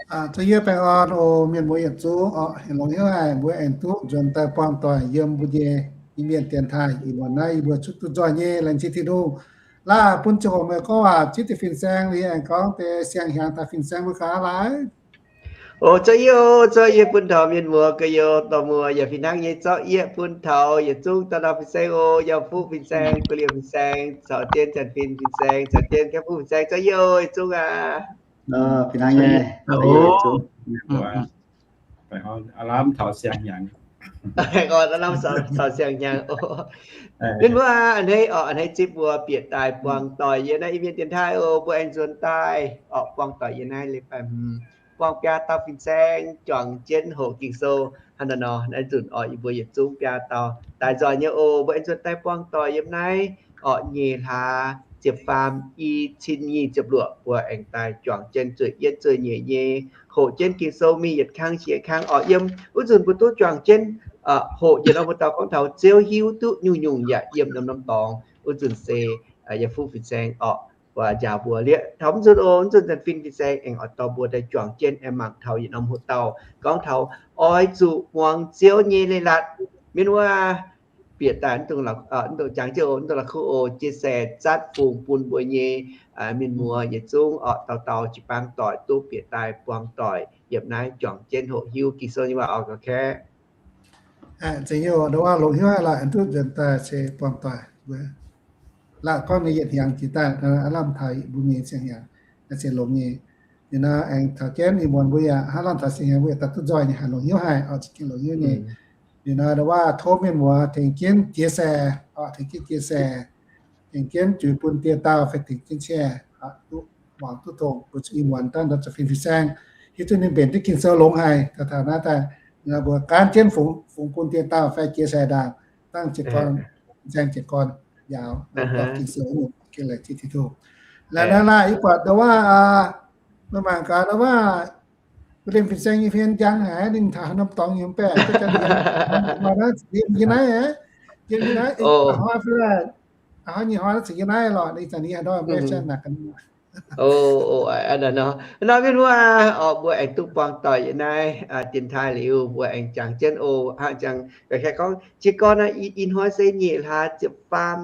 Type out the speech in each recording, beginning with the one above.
Zoux yie baengh orn oc, mienh muoz yietc zungv oc, longx hnyouv haic mbuo aengx duqv nzuonx daaih buangh doic yiem mbuo nyei Iu-Mienh dienx taaih ih muonz naaiv yie mbuo cuotv duqv nzoih nyei, laengz zingh Tin-Hungh. Laaih bun ziangh hoc meih gorngv waac zipv deix fin-saeng, liuz aengx gorngv deix siang-hnyangx taux fin-saeng mbuo gaax laaix. O, zorqv yie, zorqv yie bun taux mienh muoz gorx-youz dorh muoz yaac fih hnangv nyei zorqv yie bun taux yietc zungv dauh dauh fin-saeng oc, yaac fuqv fin-saeng, gu'lienh fin-saeng, caux jienv janx-fin fin-saeng, caux jienv kaiv fuqv fin-saeng, zorqv yie oc, yietc zungv aac. Fih hnangv nyei. Lamh taux siang-hnyangx. Mienh muoz a'hneiv oc, a'hneiv zipv mbuo bieqc daaih buangh doic yiem naaiv Iu-Mienh dienx taaih oc, mbuo aengx nzuonx daaih oc, buangh doic yiem naaiv leiz-baaix hmz, buangh biaa dauh fin-saeng juangc jienv hoqc Ging-Sou hnangv naaiv nor. Naaiv nzunc oc, yie mbuo yietc zungv biaa dauh daaih nzoih nyei oc, mbuo aengx nzuonx daaih buangh doic yiem naaiv oc, nyeic hlaax ziepc faam, i cin nyic ziepc luoqc, mbuo aengx daaih juangc jienv zueih yietv zueih nyeic nyei hoqc jienv Ging-Sou mingh yietc kang qiex kang oc. Yiem wuov nzunc mbuo duqv juangc jienv hoqc yietc norm mbuo dauh gorngv taux Ziouv hiuv duqv nyungc-nyungc yaac yiem norm-norm dorngx. Wuov nzunc se yaac fuqv fin-saeng oc, mbuo njaaux mbuo lieqv taux wuov nzunc oc, wuov nzunc janx-fin fin-saeng aengx oix dorh mbuo daaih juangc jienv aengx mangc taux yietc norm hoqc dauh gorngv taux oix zuqc muangx Ziouv nyei leiz-latc. Mienh muoz bieqc daaih, jangx jienv oc, mv dungx la'kuqv oc, chia sẻ zatv fungx bun mbuo nyei mienh muoz yietc zungv oc, dauh dauh jiu-baang doic duqv bieqc daaih buangh doic yiem naaiv juangc jienv hoqc hiuv Ging-Sou nyei waac oc, ga'kaeqv. Zeiz nyei oc, ndongc wuov longx hnyouv haic laaix duqv nzuonx daaih se buangh doic. Laaix gorngv ninh yietc hnyangx jiex daaih, aav lamh taux mbuo mingh siang-hnyangx, se longx nyei. Liuz nor aengx taux jienv ih muonz mbuo yaac aav lamh taux siang-hnyangx, mbuo yaac daaih duqv nzoih nyei, haiz longx hnyouv haic oc, za'gengh longx hnyouv nyei. Liuz nor ndongc wuov tov mienh muoz tengx jienv chia sẻ oc, tengx jienv chia sẻ, tengx jienv juix bun dieh dauh fai tengx jienv share, duqv muangx duqv tongx bun zuqc ih muonz daaih nor zanc fin-fin-saeng hiuv duqv ninh mbenc duqv Ging-Sou longx haic. Taux taux naaiv daaih mbuo gaanv jienv fungx bun dieh dauh fai chia sẻ ndaangc, dangh jiez gorn, fin-saeng jiez gorn njaaux Ging-Sou, gengh laengz zingh Tin-Hungh. Laengz naaiv laaih yie buatc ndongc wuov, meih mangc gaax ndongc wuov, gu'lienh fin-saeng nyei hmien njang haic, ninh taux haaix norm dorngx yiem baeqc, yiem naaiv, yiem naaiv, hnoi fai hnoi nyei hnoi naaiv cingx yiem naaiv lorqc, ih zanc ninh haaix nor mbuo se naaic gaax. Nor mienh muoz oc, mbuo aengx duqv buangh doic yiem naaiv dienx taaih liuz, mbuo aengx jangx jienv oc, hnangv jangx ga'kaeqv gorngv jiez gorn naaiv, ih hnoi se nyeic hlaax ziepc faam,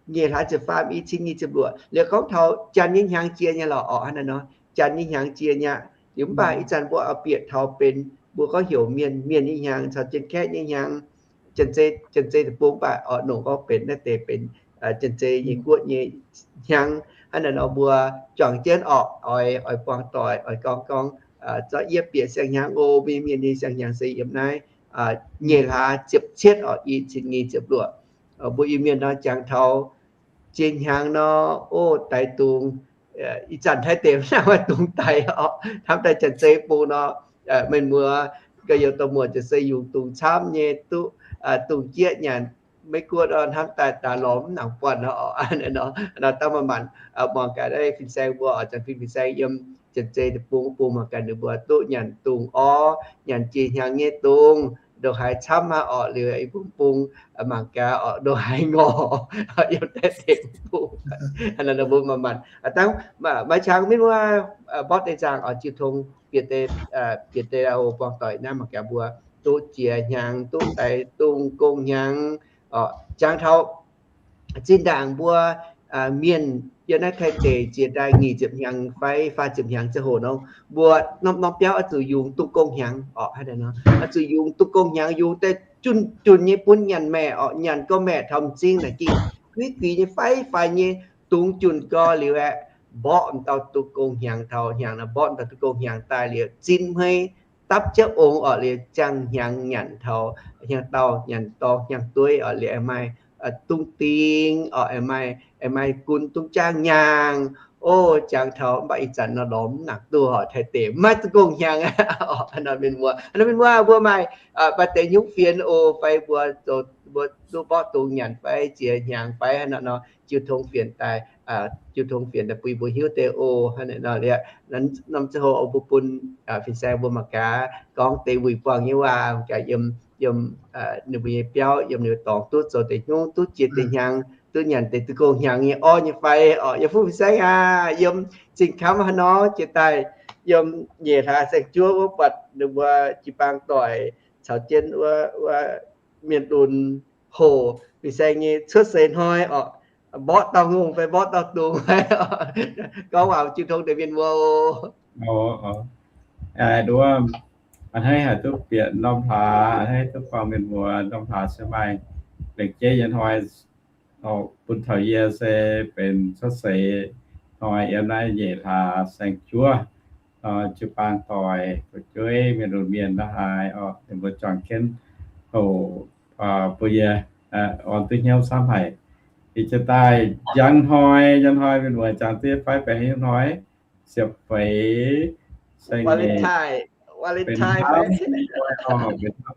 nyeic hlaax ziepc faam, i cin nyic ziepc luoqc. Liuz gorngv taux janx nyei hnyangx jiex nyei lorqc oc, hnangv naaiv nor, janx nyei hnyangx jiex nyei. Liuz mv baac ih zanc mbuo oix bieqc taux benx mbuo gorngv heuc mienh, mienh nyei hnyangx caux Janx-Kaeqv nyei hnyangx, Janx-Zei, Janx-Zei deic-bung, mv baac oix nongc gorngv benx naaiv deix benx Janx-Zei nyei guoqv nyei hnyangx. Hnangv naaiv nor mbuo juangc jienv oc, oix, oix buangh doic, oix gorngv, gorngv, zorqv yie bieqc siang-hnyangx oc, mbuo Iu-Mienh nyei siang-hnyangx se yiem naaiv nyeic hlaax ziepc cietv oc, i cin nyic ziepc luoqc. Mbuo Iu-Mienh nor jangx taux jiex hnyangx nor, o, daix dungz. Ih zanc Taiv deic mv nangc maaih dungz daix oc. Hnamv daaih Janx-Zei bung nor, meih mbuo gorx-youz dorh muoc jiez se yungz dungz camv nyei, duqv dungz jieqv nyanc. Maiv guoqv nor hnamv daaih daaih lorz mv nangc buatc nor oc. Nor dangh maaih manc muangx gaax naaiv fin-saeng mbuo oc, Janx-Fin fin-saeng yiem Janx-Zei deic-bung, bung mangc gaax ninh mbuo duqv nyanc dungz orv, nyanc jiex hnyangx nyei dungz, ndongc haaix camv aqv oc. Liuz i bung bung mangc gaax oc, ndongc haaix ngorc yiem deix deic-bung. Hnangv naaiv mbuo manc-manc dangh maiv qangx mienh wuov mborqv deix nzaangc oc, jiu tong bieqc deix, bieqc deix oc, buangh doic naaiv mangc gaax mbuo duqv jiex hnyangx, duqv daix dungz gong hnyangx oc. Jangx taux zinh ndaangc mbuo mienh yiem naaiv Taiv deic jiex daaih nyic ziepc hnyangx fai faah ziepc hnyangx ziangh hoc nor, mbuo norm-norm biauv oix zuqc yungz duqv gong hnyangx oc. Hnangv naaiv nor oix zuqc yungz duqv gong hnyangx, yungz daaih junh junh nyei bun nyanc maeqc oc. Nyanc gorngv maeqc taux m'zing naaic gengh guiv guix nyei, fai faix nyei, dungz junh gorx liuz aeqv, mborqv m'dauh duqv gong hnyangx taux hnyangx nor, mborqv m'dauh duqv gong hnyangx daaih liuz zin hmei dapv jienv ong oc, liuz ziangh hnyangx nyanc taux hnyangx-daauh, nyanc dorngx hnyangx-dueiv oc, liuz aengx maaih dungz dingx oc, aengx maaih, aengx maaih gunv dungz jaang nyaangh. O, jangx taux mv baac ih zanc nor lorz mv nangc duqv oc, Taiv deic maiv duqv gong hnyangx oc. Nor mienh muoz, nor mienh muoz mbuo maaih, maaih deix nyungc fienx oc, fai mbuo, mbuo duqv mborqv dungz nyanc fai jiex hnyangx fai hnangv nor, jiu tong fienx daaih, jiu tong fienx daaih bun mbuo hiuv deix oc. Hnangv naaiv nor liuz, norm ziangh hoc mbuo bun fin-saeng mbuo mangc gaax gorngv deix wuic buangh nyei waac gaax yiem, yiem ninh mbuo nyei biauv, yiem ninh mbuo dorngx duqv zoux deix hnyungv, duqv jiex deix hnyangx, duqv nyanc deix duqv gong hnyangx nyei orv nyei fai oc. Yie fuqv fin-saeng aac, yiem zinh kamv haaix nor jiex daaih yiem nyeic hlaax saeng-juov wuov buatc ninh mbuo jiu-baang doic caux jienv wuov, wuov mienh lunx hoc fin-saeng nyei cuotv seix hnoi orqc, mborqv dauh ngongh fai mborqv dauh dungz fai, gorngv waac jiu tong deix mienh mbuo oc. A'hneiv haic duqv bieqc norm hlaax, a'hneiv duqv buangh mienh mbuo norm hlaax se maaih lengc jeiv nyei hnoi bun taux yie se benx cuotv seix hnoi yiem naaiv nyeic hlaax saeng-juov, jiu-baang doic fu'jueiv mienh lunx mienh la'haaix orqc, ninh mbuo juangc jienv hoc bun yie orn duqv hnyouv camv haic. Ih jiex daaih njang hnoi, njang hnoi mienh muoz jangx duqv fai benx haaix nyungc hnoi? Ziepc feix saeng-nyeic. Benx hnamv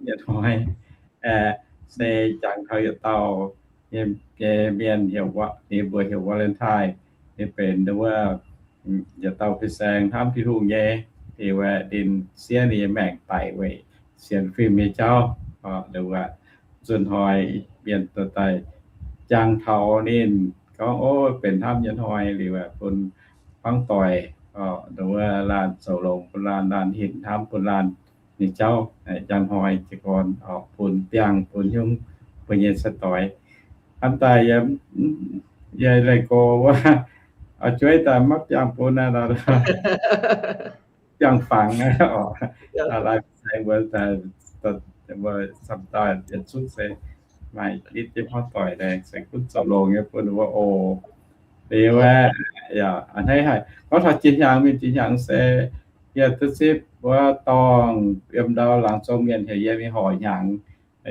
nyei hnoi. Se jangx taux yietc dauh nyei mienh, ninh mbuo heuc Valentine. Ninh benx wuov yietc dauh fin-saeng hnamv Tin-Hungh nyei, liuz ninh siev ninh nyei maengc daic weic sienx fim nyei jauv. Nzuonx hnoi mienh daaih jangx taux ninh gorngv, Ov, benx hnamv nyei hnoi. Liuz bun hmuangv doic, wuov laanh zoux longx bun laanh, laanh hinc hnamv bun laanh nyei jauv. Njang hnoi jiez gorn bun biangh bun nyungc mbuo nyei sai-doix. Hnamv daaih yie, yie laih go wuov, oix jueiv daaih maiv biangh bun naaiv, biangh fangx oc. Laaix saeng mbuo, mbuo camv daaih yietc zungv se maaih nitv jienv hmuangv doic laengz, se gunv zoux longx nyei bun wuov oc. Liuz aeqv, a'hneiv haic gorngv taux jiex hnyangx, mingh jiex hnyangx se yie duqv zipv wuov dorngh yiem ndau laangz zong mienh heuc yie mingh horc hnyangx.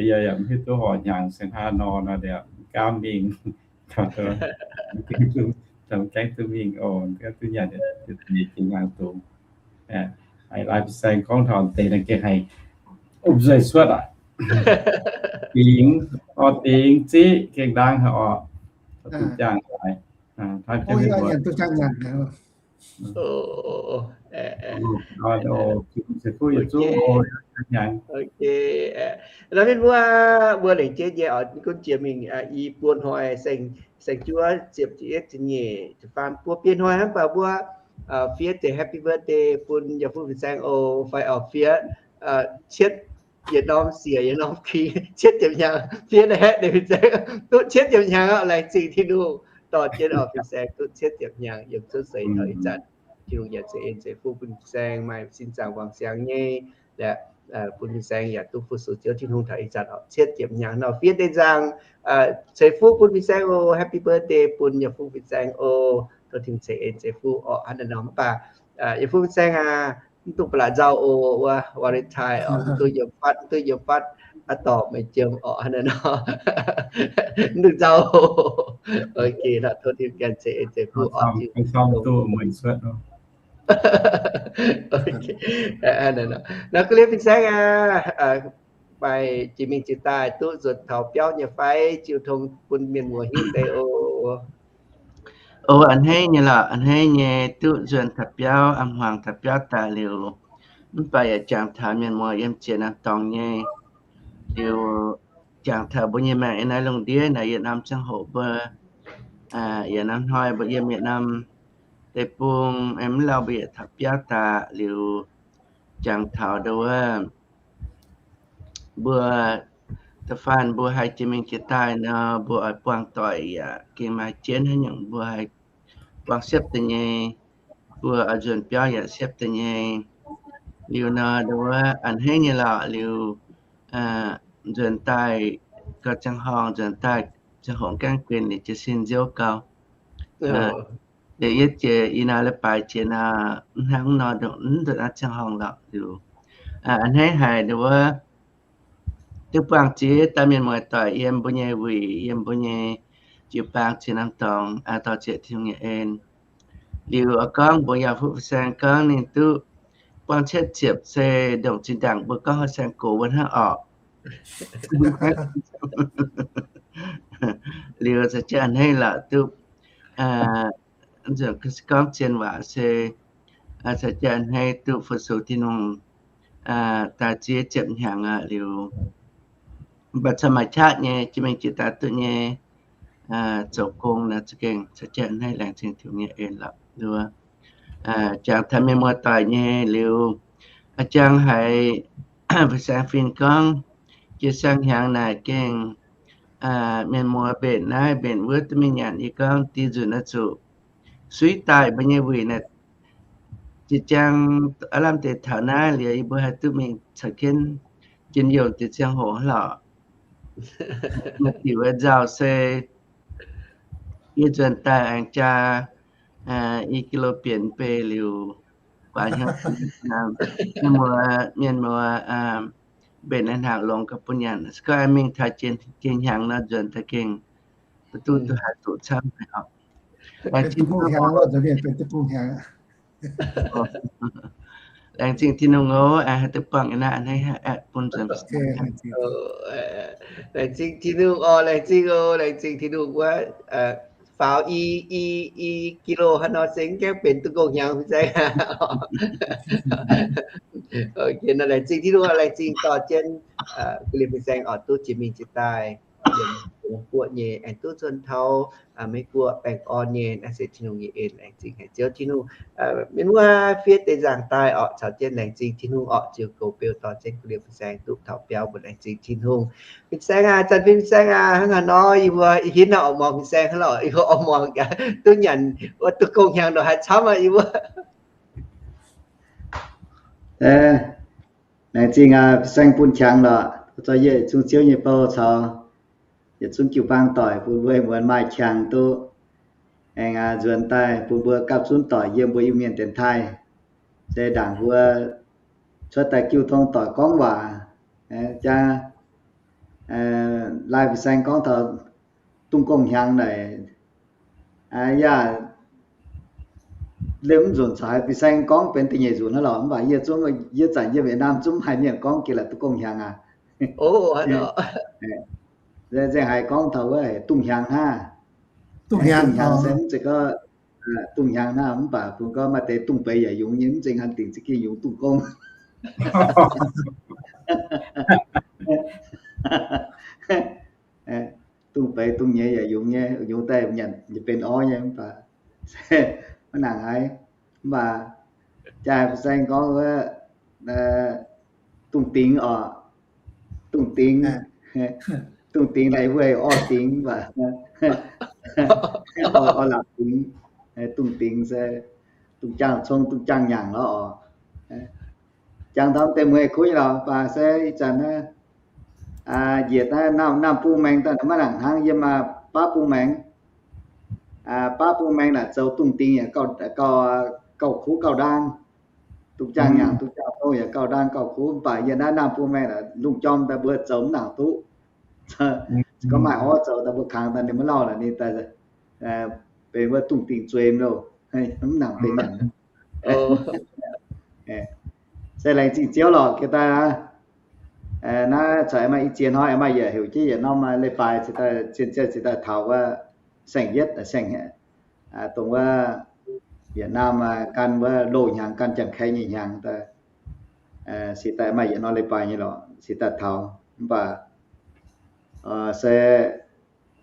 Yie yaac mv hiuv duqv horc hnyangx se hnangv nor, nor yaac mv gaamv mingh. Gaengh duqv mingh oc, gaengh duqv nyanc jiex hnyangx dungz. Laaix fin-saeng gorngv taux deix naaiv gengh haiz wuom-nzuih cuotv aqv. Dingx, orv, dingx ziqv gengh ndaangc haic oc. Duqv jangx laaix. Nor mienh mbuo, mbuo lengc jeiv nyei oc, gunv jiex mingh i buo hnoi, saeng-juov ziepc, ziepc yietv, ziepc nyeic, ziepc faam, buo biei hnoi hnangv, mv baac mbuo fiev deix happy birthday bun yaac fuqv fin-saeng oc, fai oc fiev cietv yietc norm siec yietc norm kuinx cietv ziepc hnyangx, fiev deix haeqv deix fin-saeng duqv cietv ziepc hnyangx oc. Laengz zingh Tin-Hungh dorh jienv oc fin-saeng duqv cietv ziepc hnyangx yiem cuotv seix taux ih zanc. Tin-Hungh yaac ceix en ceix fuqv bun fin-saeng maaih sin zaangc wangc siangx nyei, bun fin-saeng yaac duqv fu-sux Ziouv Tin-Hungh taux ih zanc oc. Cietv ziepc hnyangx nor fiev deix nzangc ceix fuqv bun fin-saeng oc. Happy birthday bun yaac fuqv fin-saeng oc. Tov Tin-Hungh ceix en ceix fuqv oc. Hnangv naaiv nor mv baac yaac fuqv fin-saeng aac, mv dungx ba'laqc nzauh oc. Wuov Valentine oc, mv dungx yiem fatv, mv dungx yiem fatv aqv, dorh meih jiem oc. Hnangv naaiv nor, mv dungx nzauh. Ok, tov Tin-Hungh ceix en ceix fuqv oc. Naaiv guv liuz fin-saeng aac, maaih jiex mingh jiex daaih duqv nzuonx taux biauv nyei fai? Jiu tong bun mienh muoz hiuv deix oc. O, a'hneiv nyei lorqc, a'hneiv nyei duqv nzuonx taux biauv, a'hmuangx taux biauv daaih liuz, mv baac yaac jangx taux mienh muoz yiem ziex norm dorngx nyei. Liuz jangx taux mbuo nyei maengc yiem naaiv lungh ndiev naaic yietc norm ziangh hoc mbuo yietc norm hnoi mbuo yiem yietc norm deic-bung, mv lauh mbuo yietc taux biauv daaih liuz jangx taux ndau wuov mbuo da'faanh mbuo haih jiex mingh jiex daaih nor, mbuo oix buangh doic yaac gengh maaih jienv haaix nyungc mbuo haih buangh siepv daaih nyei, mbuo oix nzuonx biauv yaac siepv daaih nyei. Liuz nor ndau wuov a'hneiv nyei lorqc, liuz nzuonx daaih gauh ziangh horngh, nzuonx daaih ziangh hoc gaengh guinh liuz jiez sin nziouv gau. Liuz yie jiex ih naaiv leiz-baaix jiex nor, mv hnangv nor, mv ndongc naaiv ziangh horngh lorqc liuz, a'hneiv haic ndau wuov duqv buangh ziex dauh mienh muoz-doic yiem mbuo nyei wuic, yiem mbuo nyei jiu-baang ziex norm dorngx, dorh ziex Tin-Hungh nyei en. Liuz oix gorngv mbuox yaac fuqv fin-saeng gorngv ninh duqv buangh cietv ziepc se ndongc zinh ndaangc mbuo gorngv haaix saeng gox wuov hnangv orqc. Liuz caux jienv a'hneiv lorqc duqv nzunc gorngv zien waac se caux jienv a'hneiv duqv fu-sux Tin-Hungh daaih ziex ziepc hnyangx aqv liuz. Mv baac caux maaih qaqv nyei jiex mingh jiex daaih duqv nyei zoux gong naaiv za'gengh caux jienv a'hneiv laengz zingh Tin-Hungh nyei en lorqc. Nduov jangx taux mienh muoz doic nyei liuz, jangx haiz fin-saeng fin gorngv, jiex siang-hnyangx naaic gengh mienh muoz mbenc naaiv mbenc wuov duqv mingh nyanc. Yie gorngv diuh nzunc naaiv zuqc suiv daaih mbuo nyei wuic naaic, jiex jangx aav lamh deix taux naaiv liuz yie mbuo haih duqv mingh caux jienv njien-youh deix ziangh hoc lorqc. Maaih diuc nzauh se yie nzuonx daaih aengx jaa i kilo bienx bei liuz, guaax hnyouv mienh muoz, mienh muoz mbenc naaiv hnangv longx gauh bun nyanc. Se gorngv aengx mingh taux jiex hnyangx nor nzuonx daaih gengh duqv duqv haih doqc camv haic oc. Laengz zingh Tin-Hungh oc, aengx haih duqv buangh naaiv bun nzuonx. Laengz zingh Tin-Hungh oc, laengz zingh oc, laengz zingh Tin-Hungh wuov, faaux i, i, i kilo haaix nor se mv gaengh benx duqv gong hnyangx fin-saeng. Laengz zingh Tin-Hungh, laengz zingh dorh jienv gu'lienh fin-saeng oix duqv jiex mingh jiex daaih, yiem guoqv nyei aengx duqv zunh taux Meiv Guoqv baengh orn nyei. Naaiv se Tin-Hungh nyei en. Laengz zingh haic Ziouv Tin-Hungh. Mienh muoz fiev deix nzaangc daaih orqc, caux jienv laengz zingh Tin-Hungh orqc, ziouc goux beu dorh jienv gu'lienh fin-saeng duqv taux biauv mbuo. Laengz zingh Tin-Hungh. Fin-saeng aac, zanc fin-saeng aac, hnangv haaix nor yie mbuo ih hnoi oix muangx fin-saeng hnangv lorqc, yie mbuo oix muangx duqv nyanc wuov duqv gong hnyangx nor haih camv aqv yie mbuo. Laengz zingh fin-saeng bun qangx lorqc, zoux yietc zungv Ziouv nyei bou caux yietc zungv jiu-baang doic bun mbuo muonz maaih qangx duqv aengx nzuonx daaih bun mbuo gapv zunv doic yiem mbuo Iu-Mienh dienx taaih. Se ndaangc mbuo cuotv daaih jiu tong doic gorngv waac, jaa, laai fin-saeng gorngv taux dungz gong hnyangx naaic, yaac liemh mv nzunc caux haiz fin-saeng gorngv benx da'nyeic nzunc hnangv lorqc. Mv baac yie zungv, yie zanc yiem Việt Nam zungv haiz mienh gorngv jiex laaix duqv gong hnyangx aqv. Nzengc haiz gorngv taux wuov dungz hnyangx hnangv. Dungz hnyangx se mv zeiz gorngv dungz hnyangx hnangv, mv baac bun gorngv maaih deix dungz beiz yaac yungz nyei, mv zeiz hnangv dingc za'gengh yungz dungz gong. Dungz beiz dungz nyeiz yaac yungz nyei, yungz daaih nyanc benx orv nyei, mv baac maiv nangc haaix. Mv baac jaa fin-saeng gorngv wuov dungz dingx oc, dungz dingx, dungz dingx naaic wuov orv dingx, mv baac orv laapc dingx, dungz dingx se dungz jaang cong, dungz jaang nyaangc lorqc oc. Jangx taux deix mueiz kuv nyei lorqc, mv baac se ih zanc naaiv njiec naaiv naamh bung maengx daaih maiv nangc hnangv. Yiem baav bung maengx, baav bung maengx naaic zoux dungz dingx yaac gauh kuv gauh ndaang, dungz jaang nyaangc dungz jaang cong yaac gauh ndaang gauh kuv. Mv baac yiem naaiv naamh bung maengx naaic lungh jorm daaih mbuo zoux mv nangc duqv. Gorngv maaih orv zoux daaih mbuo kangx daaih ninh maiv lauh naaic ninh daaih benx wuov dungz dingx zueih mv loh, mv nangc benx nyanc. Se laengz zingh Ziouv lorqc. Geh daaih aqv, naaiv caux aengx maaih i ziex hnoi aengx maaih yietc heuc jienv yietc norm leiz-baaix cingx daaih, cingx daaih taux wuov saeng-yietv, saeng, dongh wuov Việt Nam gan wuov loz hnyangx, gan Janx-Kaeqv nyei hnyangx daaih, cingx daaih maaih yietc norm leiz-baaix nyei lorqc, cingx daaih taux. Mv baac se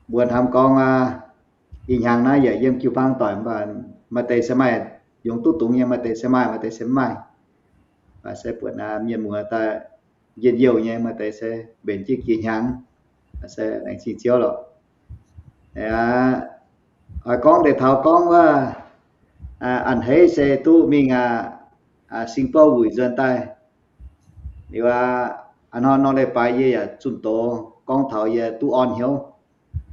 mbuo hnamv gorngv aqv, ih hnyangx naaiv yaac yiem jiu-baang doic, mv baac maaih deix se maaih yungz duqv dungx nyei, maaih deix se maaih, maaih deix se mv maaih. Mv baac se buatc mienh muoz daaih njien-youh nyei, maaih deix se mbenc jienv jiex hnyangx, se laengz zingh Ziouv lorqc. Oix gorngv deix taux gorngv wuov, a'hneiv se duqv mingh singx bouh wuic nzuonx daaih. Liuz aqv, a'hnoi norm leiz-baaix yie yaac zunh doz gorngv taux yie duqv orn hnyouv.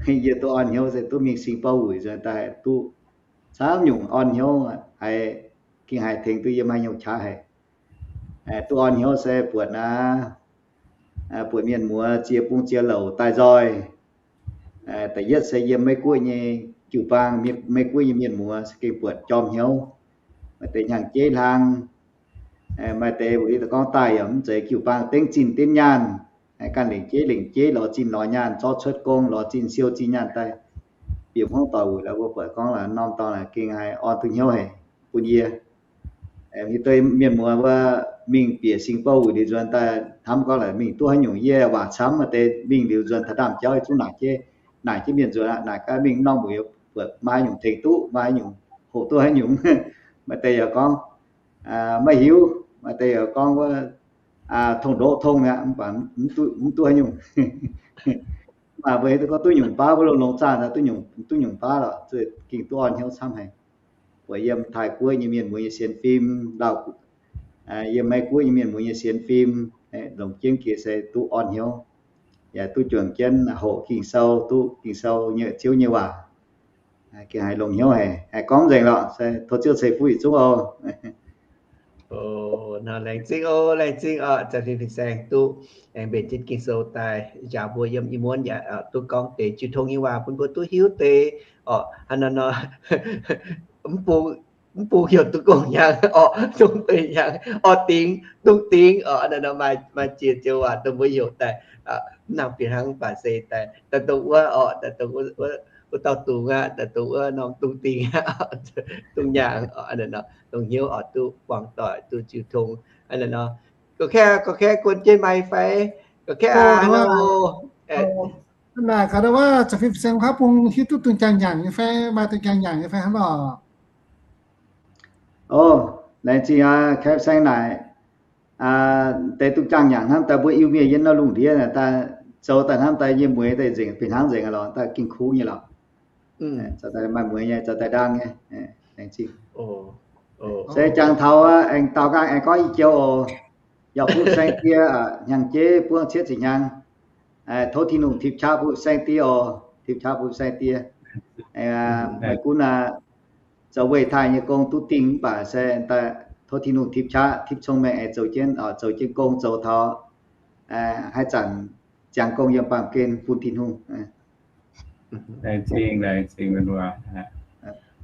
Yie duqv orn hnyouv se duqv mingh singx bouh wuic nzuonx daaih duqv camv nyungc orn hnyouv, haiz gengh haih tengx duqv yie maaih hnyouv qaqv haic. Duqv orn hnyouv se buatc aqv, buatc mienh muoz ziex bung ziex louc daaih nzoih. Da'yietv se yiem Meiv Guoqv nyei jiu-baang, Meiv Guoqv nyei mienh muoz se gengh buatc jorm hnyouv. Maaih deix hnyangx-jeiv hlang, maaih deix wuov gorngv daaih yaac mv zeiz jiu-baang dengv zinh dengv nyaanh, ganh lengc jeiv lengc jeiv lorz zinh lorz nyaanh, zorqv cuotv gong lorz zinh siou zinh nyaanh daaih. Bieqc hmuangv doic wuic lorqc, mbuo buatc gorngv laaix norm dorngx laaix gengh haih orn duqv hnyouv haic bun yie. Hiuv duqv mienh muoz wuov mingh bieqc singx bouh wuic liuz nzuonx daaih hnamv gorngv laaix mingh duqv haaix nyungc. Yie waac camv maaih deix mingh liuz nzuonx taux ndaamv-jauv zungv naaic jienv, naaic jienv mienh nzuonx aqv, naaic gaax mingh norm wuic buatc maaih haaix nyungc tengx duqv, maaih haaix nyungc hoqc duqv haaix nyungc. Maaih deix yaac gorngv maiv hiuv, maaih deix yaac gorngv wuov tongh ndoqv tongh mi'aqv, mv baac mv duqv haaix nyungc. Mv baac mbuo hiuv duqv gorngv duqv nyungc baav, mbuo longx-longx zaah duqv nyungc baav lorqc, zuqc ging duqv orn hnyouv camv haic. Buatc yiem Taiv-Guoqv nyei mienh muoz nyei sienx fim, Laauh, yiem Meiv-Guoqv nyei mienh muoz nyei sienx fim, longc jienv jiex se duqv orn hnyouv, yaac duqv juangc jienv hoqc Ging-Sou, duqv Ging-Sou nyei Ziouv nyei waac. Gengh haiz longx hnyouv haic, haiz gorngv nzengc lorqc, se tov Ziouv ceix fuqv yietc zungv oc. Laengz zingh oc, laengz zingh oc, za'gengh fin-saeng duqv aengx mbenc jienv Ging-Sou daaih njaaux mbuo yiem ih muonz yaac duqv gorngv deix jiu tong nyei waac bun mbuo duqv hiuv deix oc. Hnangv naaiv nor, mv bung, mv bung heuc duqv gong hnyangx oc, dongh deix hnyangx oc, dingx, dongh dingx oc. Hnangv naaiv nor maaih, maaih ziex joux waac dongh mbuo heuc daaih mv nangc fih hnangv, mv baac se daaih, daaih dongh wuov oc, daaih dongh wuov, wuov dauh dungz aqv, daaih dongh wuov norm dongh dingx aqv, dongh hnyangx oc. Hnangv naaiv nor longx hnyouv oc, duqv buangh doic, duqv jiu tong. Hnangv naaiv nor, gorqv-kaeqv, gorqv-kaeqv guon jienv maaih fai? Gorqv-kaeqv aqv, hello. Naaic gaax wuov, za'gengh fin-saeng haaix bung hiuv duqv dongh jaang-nyaangc nyei fai? Maaih dongh jaang-nyaangc nyei fai hnangv nor? O, laengz zingh aqv, Kevin Saeng naaic, deix dongh jaang-nyaangc hnamv daaih mbuo Iu-Mienh yiem naaiv lungh ndiev daaih zoux daaih hnamv daaih yie mueiz daaih nzengc, fih hnangv nzengc aqv lorqc, daaih ging kuv nyei lorqc. Zoux daaih maaih mueiz nyei, zoux daaih ndaang nyei, laengz zingh. Se jangx taux aengx daaux nqaang aengx gorngv i joux oc. Yaac bun saeng-die hnyangx-jeiv buangv cietv ziepc hnyangx. Tov Tin-Hungh tipc qaqv bun saeng-die oc, tipc qaqv bun saeng-die. Meih gunv aqv, zoux weih taaih nyei gong duqv dingh mv baac se daaih tov Tin-Hungh tipc qaqv, tipv cong-mengh aengx zoux jienv, zoux jienv gong zoux taux haaix zanc ziangx gong yiem baamh gen bun Tin-Hungh.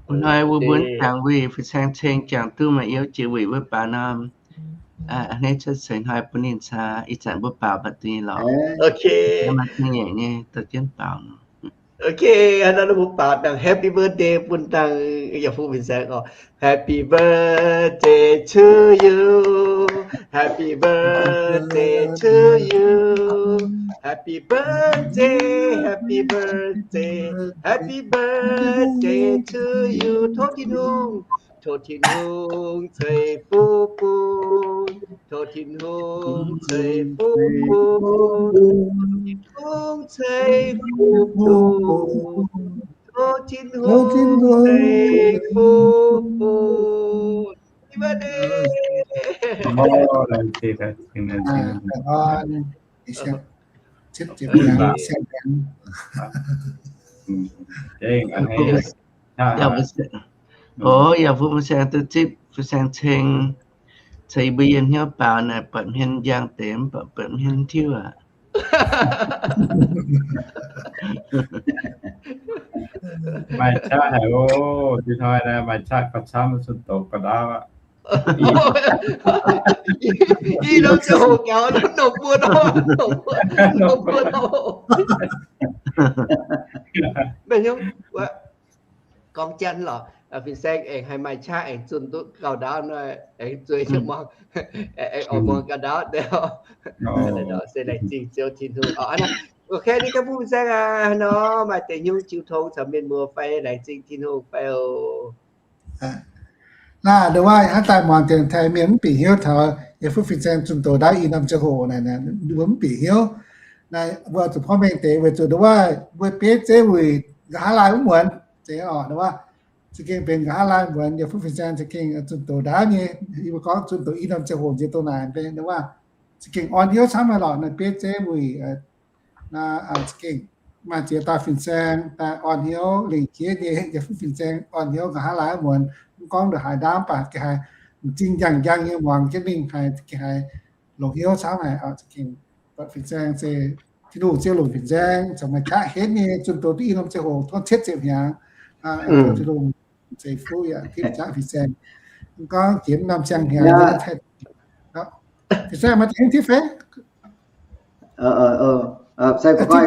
Wuov hnoi mbuo mbuo jangx weih fin-saeng ceng jangx duqv maaih yiu jiex weih wuov baaux norm. Hneiv cuotv seix hnoi bun ninh caux ih zanc mbuo baaux mbatc duqv nyei lorqc. Maaih zingh nyeic nyei dorh jienv baaux nor. Ok, hnangv nor mbuo baaux dangh happy birthday bun dangh yaac fu fin-saeng oc. Happy birthday to you. Happy birthday to you. Happy birthday, happy birthday, happy birthday to you. Tov Tin-Hungh, tov Tin-Hungh ceix fuqv bun. Tov Tin-Hungh ceix fuqv bun. Tov Tin-Hungh ceix fuqv bun. Tov Tin-Hungh ceix fuqv bun. Happy birthday. Oc, yaac fu fin-saeng duqv zipv fin-saeng ceng, ceix mbuo yiem hnyouv baaux naaic buatc hmien njang deix mv baac buatc hmien tiuv aqv. Maaih qaqv haic oc, ih hnoi naaiv maaih qaqv gauh camv, zunh doz gauh ndaauv aqv. Ih norm ziangh hoc gaux, nongh buo nor, nongh buo nor. Maiv hiuv, gorngv janx lorqc, fin-saeng aengx haih maaih qaqv aengx zunh duqv gauh ndaauv nor, aengx zueiz jienv muangx, aengx oix muangx gauh ndaauv deix. Se laengz zingh Ziouv Tin-Hungh. Ok, ninh ganh bun fin-saeng aqv nor, maaih deix hnyouv jiu tong caux mienh muoz fai laengz zingh Tin-Hungh fai oc. Naaiv nduov waac hnangv daaih muangx dienx taaih mienh mv bieqc hnyouv taux yie fu fin-saeng zunh doz ndaauv ih norm ziangh hoc naaic, mbuo mv bieqc hnyouv. Naaiv mbuo zuqc porv mengh deix weic zuqc nduov waac mbuo bieiv zeiv wuic nqa'haav laai wuov muonz, zeiz oc nduov waac za'gengh benx nqa'haav laai muonz, yie fu fin-saeng za'gengh zunh doz ndaauv nyei. Yie mbuo gorngv zunh doz ih norm ziangh hoc nziex dongh naaic benx nduov waac za'gengh orn hnyouv camv haic lorqc, naaiv bieiv zeiv wuic. Naaiv za'gengh maaih ziex dauh fin-saeng daaih orn hnyouv lengc jiex nyei, yie fu fin-saeng orn hnyouv nqa'haav laai muonz, mv gorngv ndongc haaix ndaauv mv baac gengh haiz m'zing njang-njang nyei muangx jienv mingh haiz gengh haiz longx hnyouv camv haic. Za'gengh buatc fin-saeng se Tin-Hungh ziouc longc fin-saeng caux maaih qaqv henv nyei zunh doz duqv i norm ziangh hoc tov cietv ziepc hnyangx. Tov Tin-Hungh ceix fuqv yaac tipv qaqv fin-saeng. Mv gorngv jiex norm siang-hnyangx, fin-saeng maaih deix henv tipv fai? Saeng gorngv,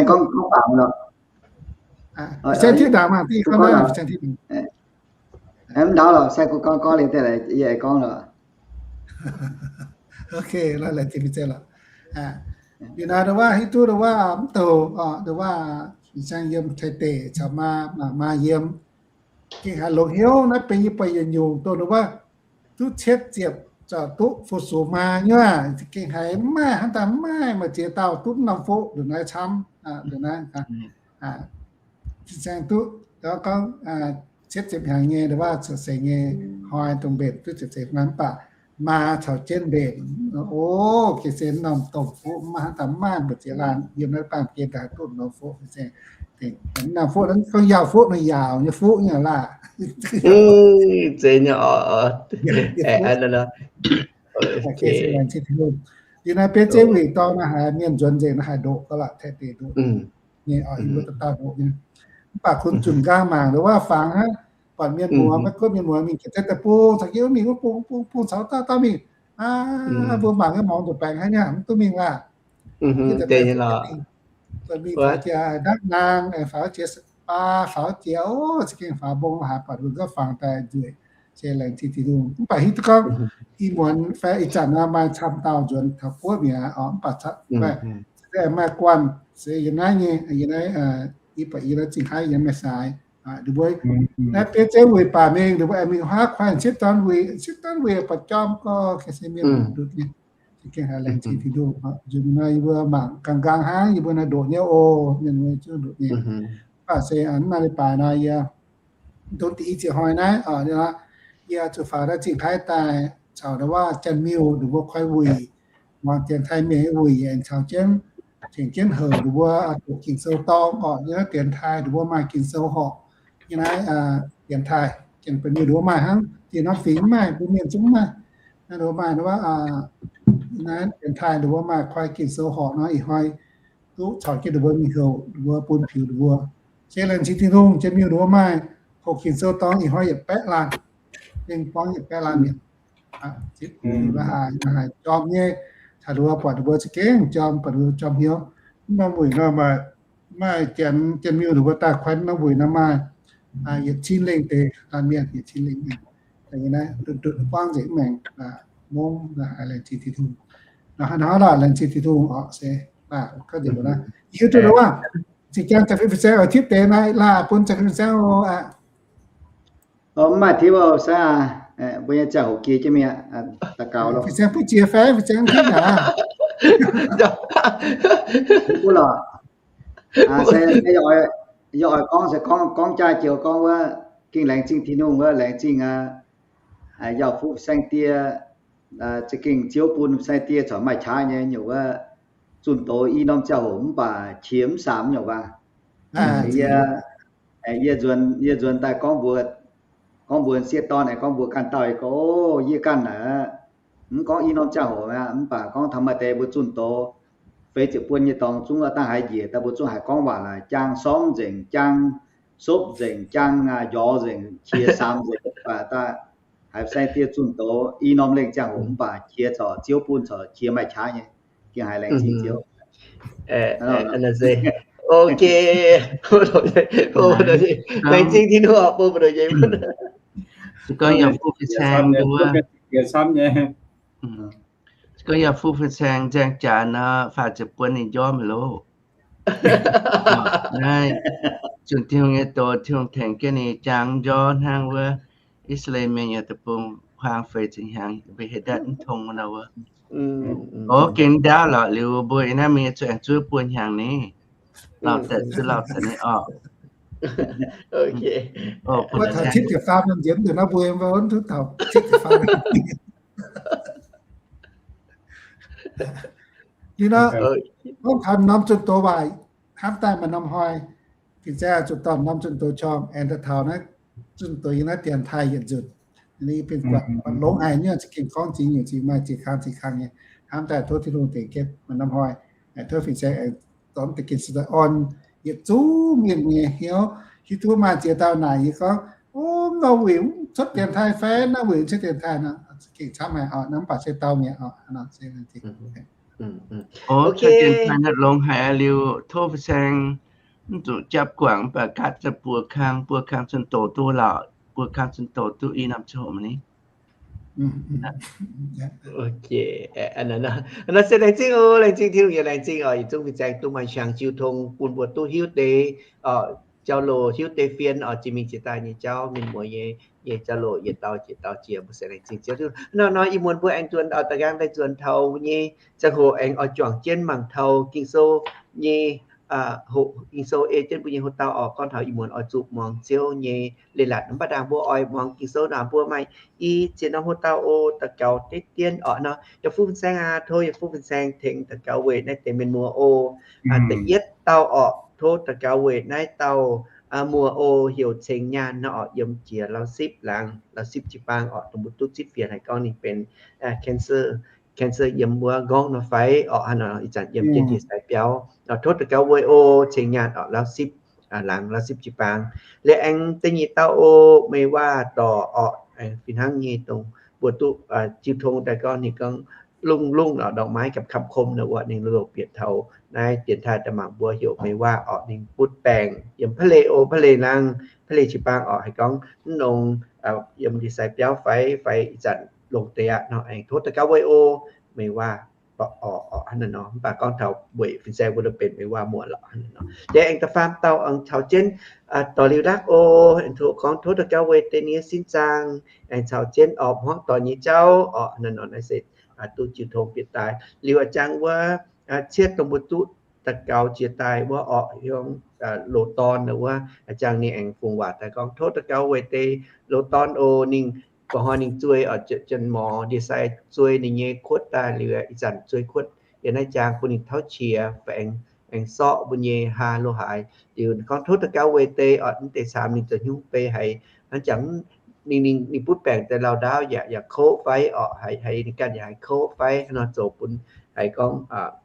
gorngv baaux lorqc. Saeng tipv ndaangc maah, fin-saeng tipv ndaangc. Mv ndau lorqc, saeng gorngv gorngv liuz deix yie gorngv lorqc. Ok, lorqc, laengz zingh fin-saeng lorqc. Liuz naaiv nduov waac hiuv duqv nduov waac mv douc, nduov waac fin-saeng yiem Taiv deic caux maa, maa yiem gengh haiz longx hnyouv naaiv benx yie buatc yietc nyungc dongh wuov, duqv cietv ziepc zoux duqv fu-sux maa nyei aac, gengh haiz mv maaih hnangv daaih mv maaih maaih ziex dauh duqv norm foqv ndongc naaiv camv, ndongc naaiv. Fin-saeng duqv gorngv cietv ziepc hnyangx nyei, ndongc wuov ziepc seix nyei hnoi dongh mbenc duqv ziepc seix hnoi mv baac maa caux jienv mbenc. O, gengh se norm domh foqv mv maaih hnangv daaih mv maaih mbu'ziex laanh yiem naaiv baamh gen daaih duqv norm foqv. Norm foqv naaiv gorngv yaauh foqv nor, yaauh nyei foqv nyei laah. Zeiz nyei oc. Liuz naaiv biei zeiv wuic dorngx naaiv haiz mienh nzuonx nzengc naaiv haaix ndoqc gau lorqc, taaih deix ndoqc nyei oc, yie mbuo dauh dauh ndoqc nyei. Mv baac kunx zunc nqaang mangc ndongc wuov fangx hnangv, buatc mienh muoz, maiv gunv mienh muoz mingh ga'zeix daaih bung caux jienv mingh, wuov bung bung bung caux dauh dauh mingh. Aa, mbuo mangc nyei morngx ndoqc baengx hnangv nyei, mv duqv mingh laah. Mingh faaux jiex ndapv naang, faaux jiex baa, faaux jiex, o, za'gengh faaux mbong haaix, buatc mbuo gauh fangx daaih nzueic. Se laengz zingh Tin-Hungh. Mv baac hiuv duqv gorngv ih muonz fai ih zanc maaih camv dauh nzuonx taux guoqv mi'aqv oc, mv baac maaih guanh se yiem naaiv nyei, yiem naaiv, yie buatc yiem naaiv Zingh Haaix yiem Mienh Saaix. Ninh mbuo naaiv biei zeiv wuic baac mingh, ninh mbuo aengx mingh huaav kuaaiv sieqv dorn wuic, sieqv dorn wuic buatc jorm gorx, gengh se mienh ndutv nyei. Gengh haiz laengz zingh Tin-Hungh. Nzunc naaiv yie mbuo mangc nqaang nqaang hnangv, yie mbuo naaiv ndoqc nyei oc, mienh mbuo zungv ndoqc nyei. Mv baac se aa, mv maaih leiz-baaix nor yie ndon da'yietv zieqc hnoi naaiv, yie zuqc faaux naaiv Zingh Haaix daaih caux ndongc wuov Janx-Miuh ninh mbuo koi wuic, muangx Janx-Taiv mienh nyei wuic, aengx caux jienv tengx jienv houc ninh mbuo doqc Ging-Sou dorng oc. Yiem naaiv Janx-Taiv ninh mbuo maaih Ging-Sou horqc. Yiem naaiv Janx-Taiv, Janx-Baaix Miuh ninh mbuo maaih hnangv, dieh norm fingx mv maaih, mbuo Mienh zungv mv maaih. Naaiv ninh mbuo maaih, naaiv Janx-Taiv ninh mbuo maaih koi Ging-Sou horqc nor, ih hnoi duqv caux jienv ninh mbuo mingh houc ninh mbuo, bun piux ninh mbuo. Se laengz zingh Tin-Hungh, Janx-Miuh ninh mbuo maaih houc Ging-Sou dorng, ih hnoi yietc baeqv laanh, lengh buangv yietc baeqv laanh mienh. Haiz jorm nyei, taux ninh mbuo buatc ninh mbuo za'gengh jorm, buatc ninh mbuo jorm hnyouv. Mv norm wuic nor maaih, maaih Janx, Janx-Miuh ninh mbuo daaih koi norm wuic nor maaih yietc cin lengh deix laanh mienh, yietc cin lengh mienh. Naaiv ndutv buangv nzengc maengx, mongv haiz laengz zingh Tin-Hungh. Nor hnangv naaiv laengz zingh Tin-Hungh oc se. Hiuv duqv wuov, zinh jangx caux fin-saeng oix tipv deix naaiv laah, bun caux fin-saeng oc. Mv maaih tipv oc, mbuo nyei ziangh hoc jiex jienv mi'aqv, daux gaux loh. Fin-saeng butv jiex fai, fin-saeng mv tipv aqv. Mv butv lorqc. Se yie oix gorngv se gorngv, gorngv jaav joux gorngv wuov, gengh laengz zingh Tin-Hungh wuov, laengz zingh yauh fuqv saeng-die, za'gengh Ziouv bun saeng-die corc maaih qaqv nyei nyungc wuov, zunh doz i norm ziangh hoc mv baac qiex mv saamx nyungc waac. Yie, yie nzuonx, yie nzuonx daaih gorngv mbuox, gorngv mbuox sieqv dorn, gorngv mbuox ganh dauh, yie gorngv, o, yie ganh naaic, mv gorngv i norm ziangh hoc aqv, mv baac gorngv taux maaih deix mbuo zunh doz feix ziepc buon nyei dorngx zungv dangh haiz njiec daaih, mbuo zungv haiz gorngv waac laaix jaang sormv nzengc, jaang sopv nzengc, jaang njorx nzengc, qiex saamx nzengc, mv baac daaih haiz saeng-die zunh doz i norm lengh ziangh hoc mv baac qiex corc Ziouv bun corc qiex maaih qaqv nyei. Gengh haiz laengz zingh Ziouv. Ok. Laengz zingh Tin-Hungh oc, bun mbuo ndoqc nyei. Se gorngv yaac fuqv fin-saeng nduov. Se gorngv yaac fuqv fin-saeng nzaeng jaax nor, faah ziepc buon ninh njormh loh. Naaiv zunh Tin-Hungh nyei doz, Tin-Hungh tengx jienv ninh jaang njormh hnangv wuov I^saa^laa^en Mienh nyei deic-bung kuaang feix ziepc hnyangx, mbuo heh ndatv mv tong nor wuov. O, gengh ndaauv lorqc, liuz mbuo yiem naaiv mingh zuqc aengx zuov buo hnyangx ni. Lauh zanc zuqc lauh zanc ni oc. Mbuo taux cietv ziepc faam nziex mv nzunc naaiv mbuo taux cietv ziepc faam. Liuz nor, gorngv taux norm zunh doz waac, hnamv daaih maaih norm hnoi, fin-saeng zuqc dorh norm zunh doz qorngh aengx daaih taux naaiv zunh doz yiem naaiv dienx taaih yietc nzunc. Ninh benx buatc longx haic nyei, za'gengh gorngv zingx nyungc zingx maaih ziex kang ziex kang nyei. Hnamv daaih tov Tin-Hungh tengx jienv maaih norm hnoi, tov fin-saeng aengx dorh deix gengh se daaih orn yietc zungv mienh nyei hnyouv. Hiuv duqv maaih ziex dauh naaic yie gorngv, o, norm wuic cuotv dienx taaih fai, norm wuic cuotv dienx taaih nor, gengh camv haic oc, mv baac se dau mi'aqv oc. Dienx taaih naaiv longx haic liuz, tov fin-saeng mv zuqc japv guangc, mv baac gaatv za'buoz kang, buo kang zunh doz duqv lauh, buo kang zunh doz duqv i norm ziangh hoc ni. Naaiv se laengz zingh oc, laengz zingh Tin-Hungh, yaac laengz zingh oc, yietc zungv fin-saeng duqv maaih hnyangx jiu tong bun mbuo duqv hiuv deix oc. jauv-louc hiuv deix fien oc, jiex mingh jiex daaih nyei jauv, mienh muoz nyei, nyei jauv-louc yietc dauh jiex dauh jiex, mbuo se laengz zingh Ziouv. Hnangv nor ih muonz mbuo aengx nzuonx oix da'nqaang daaih nzuonx taux nyei ziangh hoc aengx oix juangc jienv mangc taux Ging-Sou nyei, hoqc Ging-Sou ei jienv mbuo nyei hoc-dauh oc, gorngv taux ih muonz oix zuqc muangx Ziouv nyei leiz-latc. Mv baac ndaangc mbuo oix muangx Ging-Sou naaic mbuo maaih i ziex norm hoc-dauh oc, daux gaux deix dien oc nor. Yaac fuqv fin-saeng aac, tov yaac fuqv fin-saeng tengx daux gaux weic naaiv deix mienh muoz oc. Da'yietv dauh oc, tov daux gaux weic naaiv dauh muoz oc, heuc Ceng Nyaanh nor oc, yiem jiex Laauv Sipv laangz, Laauv Sipv jiu-baang oc, dongh mbuo duqv zipv fienx haiz gorngv ninh benx cancer, cancer yiem wuov nqorngv nor fai oc, hnangv nor ih zanc yiem jienv ndie-sai biauv. Tov daux gaux weic oc, Ceng Nyaanh oc, Laauv Sipv laangz, Laauv Sipv jiu-baang. Liuz aengx da'nyeic dauh oc, Mei Waac Dorc oc, aengx fih hnangv nyei dongh mbuo duqv jiu tong daaih gorngv ninh gorngv lungh lungh oc, ดอกไม้ gapv kamv kom nor wuov, ninh loz-loz bieqc taux naaiv dienx taaih daaih mangc mbuo, heuc Mei Waac oc, ninh butv baengc yiem Pa'leic oc, Pa'leic laangz, Pa'leic jiu-baang oc, haiz gorngv mv nongx yiem ndie-sai biauv fai, fai ih zanc longx deix aqv nor, aengx tov daux gaux weic oc, Mei Waac Dorc oc, hnangv naaiv nor. Mv baac gorngv taux weic fin-saeng mbuo benx Mei Waac muoz lorqc, hnangv naaiv nor. Liuz aengx da'faam dauh aengx caux jienv dorh Liuz Lakv oc, aengx tov gorngv tov daux gaux weic deix ninh nyei sin zaangc, aengx caux jienv oc hmuangv doic nyei jauv oc, hnangv naaiv nor. Naaiv se duqv jiu tong bieqc daaih. Liuz a'jang wuov cietv dongh mbuo duqv daux gaux jiex daaih wuov oc, hiuv loz dorn wuov, a'jang ninh aengx fungx waac daaih gorngv tov daux gaux weic deix loz dorn oc, ninh mba'hnoi ninh zuei oc, janx-morz ndie-sai zuei ninh nyei kuotv daaih liuz, ih zanc zuei kuotv yiem naaiv jaang bun ninh tauv qiex fai aengx sorqv mbuo nyei haa lo haaix. Liuz gorngv tov daux gaux weic deix oc, mv deix camv ninh zoux hnyungv bei haiz hnangv jangx ninh, ninh butv baengc daaih lauh ndaauv yaac, yaac kouv fai oc, haiz ninh ganh yaac haiz kouv fai, hnangv nor zoux bun haiz gorngv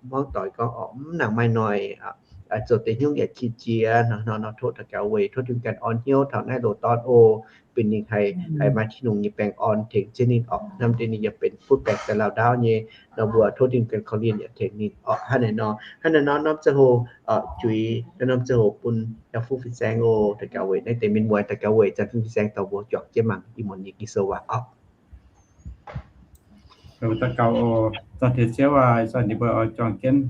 hmuangv doic gorngv oc, mv nangc maaih noic, zoux deix hnyungv yaac qiex jiez nor, nor tov daux gaux weic, tov Tin-Hungh ganh orn hnyouv taux naaiv loz dorn oc, bun ninh haih, haih maaih Tin-Hungh nyei baengh orn tengx jienv ninh oc. Hnamv deix ninh yaac benx butv baengc daaih lauh ndaauv nyei nor, mbuo tov Tin-Hungh ganh korv-lienh yaac tengx ninh oc. Hnangv naaiv nor, hnangv naaiv nor norm ziangh hoc juix, norm ziangh hoc bun yaac fuqv fin-saeng oc, daux gaux weic naaiv deix mienh muoz, daux gaux weic zanc fuqv fin-saeng dorh mbuo juangc jienv mangc ih muonz nyei Ging-Sou waac oc. Daux gaux oc. Zanc deix Ziouv aac, zanc yie mbuo oix juangc jienv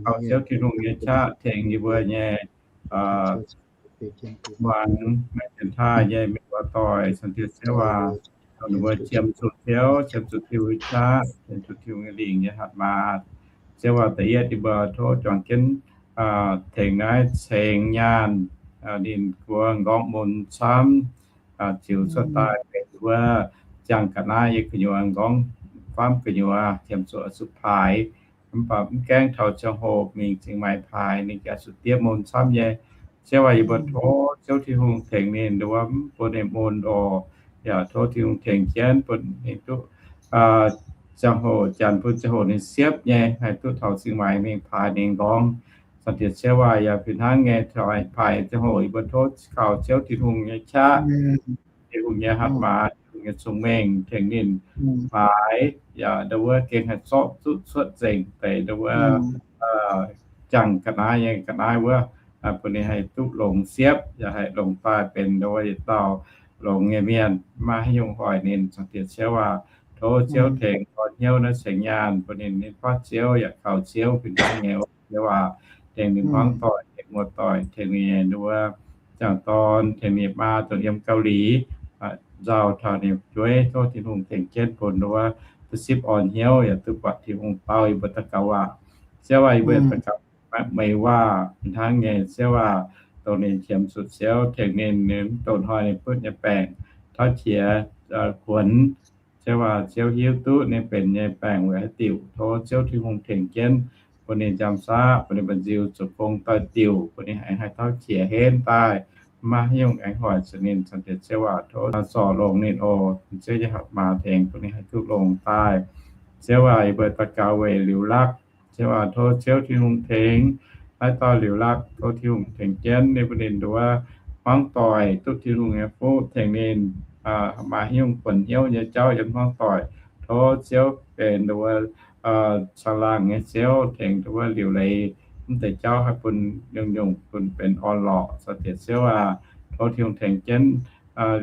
kaux Ziouv Tin-Hungh nyei qaqv tengx yie mbuo nyei muangx maiv dienx taaih nyei mienh muoz doic. Zanc deix Ziouv aac, ninh mbuo qiemx zuqc Ziouv, qiemx zuqc Tin-Hungh nyei qaqv, qiemx zuqc Tin-Hungh nyei lingc nyei hatc maaz. Ziouv aac, da'yietv yie mbuo tov juangc jienv tengx naaiv Ceng Nyaanh, ninh mbuo nqorngv mun camv, ziux cuotv daaih benx wuov ziangh ga'naaiv nyei gu'nyuoz, nqorngv faamv gu'nyuoz, qiemx zuqc oix zuqc paaix. Mv baac mv gaengh taux ziangh hoc mingh Cing Maaic paaix, ninh gengh zuqc diev mun camv nyei. Ziouv aac, yie mbuo tov Ziouv Tin-Hungh tengx ninh, nduov mv bun ninh mun oc. Yaac tov Tin-Hungh tengx jienv bun ninh duqv ziangh hoc janx bun ziangh hoc ninh siepv nyei, haih duqv taux Cing Maaic mingh paaix ninh nqorngv. Zanc deix Ziouv aac, yaac fih hnangv nyei, paaix ziangh hoc yie mbuo tov kaux Ziouv Tin-Hungh nyei qaqv, Tin-Hungh nyei hatc maaz, Tin-Hungh nyei cong-mengh tengx ninh paaix, yaac nduov wuov gengh haih zorqv duqv cuotv nzengc deix nduov wuov ziangh ga'naaiv nyei ga'naaiv wuov, bun ninh haih duqv longx siepv, yaac haih longx daaih benx nduov wuov yietc dauh longx nyei mienh, maiv haaix nyungc hoic ninh. Zanc deix Ziouv aac, tov Ziouv tengx orn hnyouv naaiv Ceng Nyaanh bun ninh, ninh fatv Ziouv yaac kaux Ziouv fih hnangv nyei oc. Ziouv aac, tengx ninh hmuangv doic, tengx muoz-doic, tengx ninh nduov wuov ziangh dorn, tengx ninh maa dongh yiem Gauh Lic nzauh taux ninh jueiv, tov Tin-Hungh tengx jienv bun nduov wuov duqv sipv orn hnyouv yaac duqv buatc Tin-Hungh dau yie mbuo daux gaux waac. Ziouv aac, yie mbuo daux gaux meih waac fih hnangv nyei. Ziouv aac, dongh ninh qiemx zuqc Ziouv tengx ninh, ninh mv dongh hnoi ninh butv nyei baengc tauv qiex kuonx. Ziouv aac, Ziouv hiuv duqv ninh benx nyei baengc weic haaix diuc. Tov Ziouv Tin-Hungh tengx jienv bun ninh nziaam saqv, bun ninh mba'nziu zoux gong doix-diuc, bun ninh aengx haih tauv qiex henv daaih, maiv haaix nyungc aengx hoic zuqc ninh. Zanc deix Ziouv aac, tov zorc longx ninh oc. Ziouv nyei hatc maaz tengx bun ninh haih duqv longx daaih. Ziouv aac, yie mbuo daux gaux weic Liuz Lakv. Ziouv aac, tov Ziouv Tin-Hungh tengx naaiv dauh Liuz Lakv, tov Tin-Hungh tengx jienv ninh, bun ninh nduov hmuangv doic duqv Tin-Hungh nyei fuqv, tengx ninh maaih haaix nyungc buonc hnyouv nyei jauv yiem hmuangv doic. Tov Ziouv benx nduov caangh laangh nyei Ziouv, tengx nduov liuc leiz mv deix jauv haih bun nyungc-nyungc bun benx orn-lorqc. Zanc deix Ziouv aac, tov Tin-Hungh tengx jienv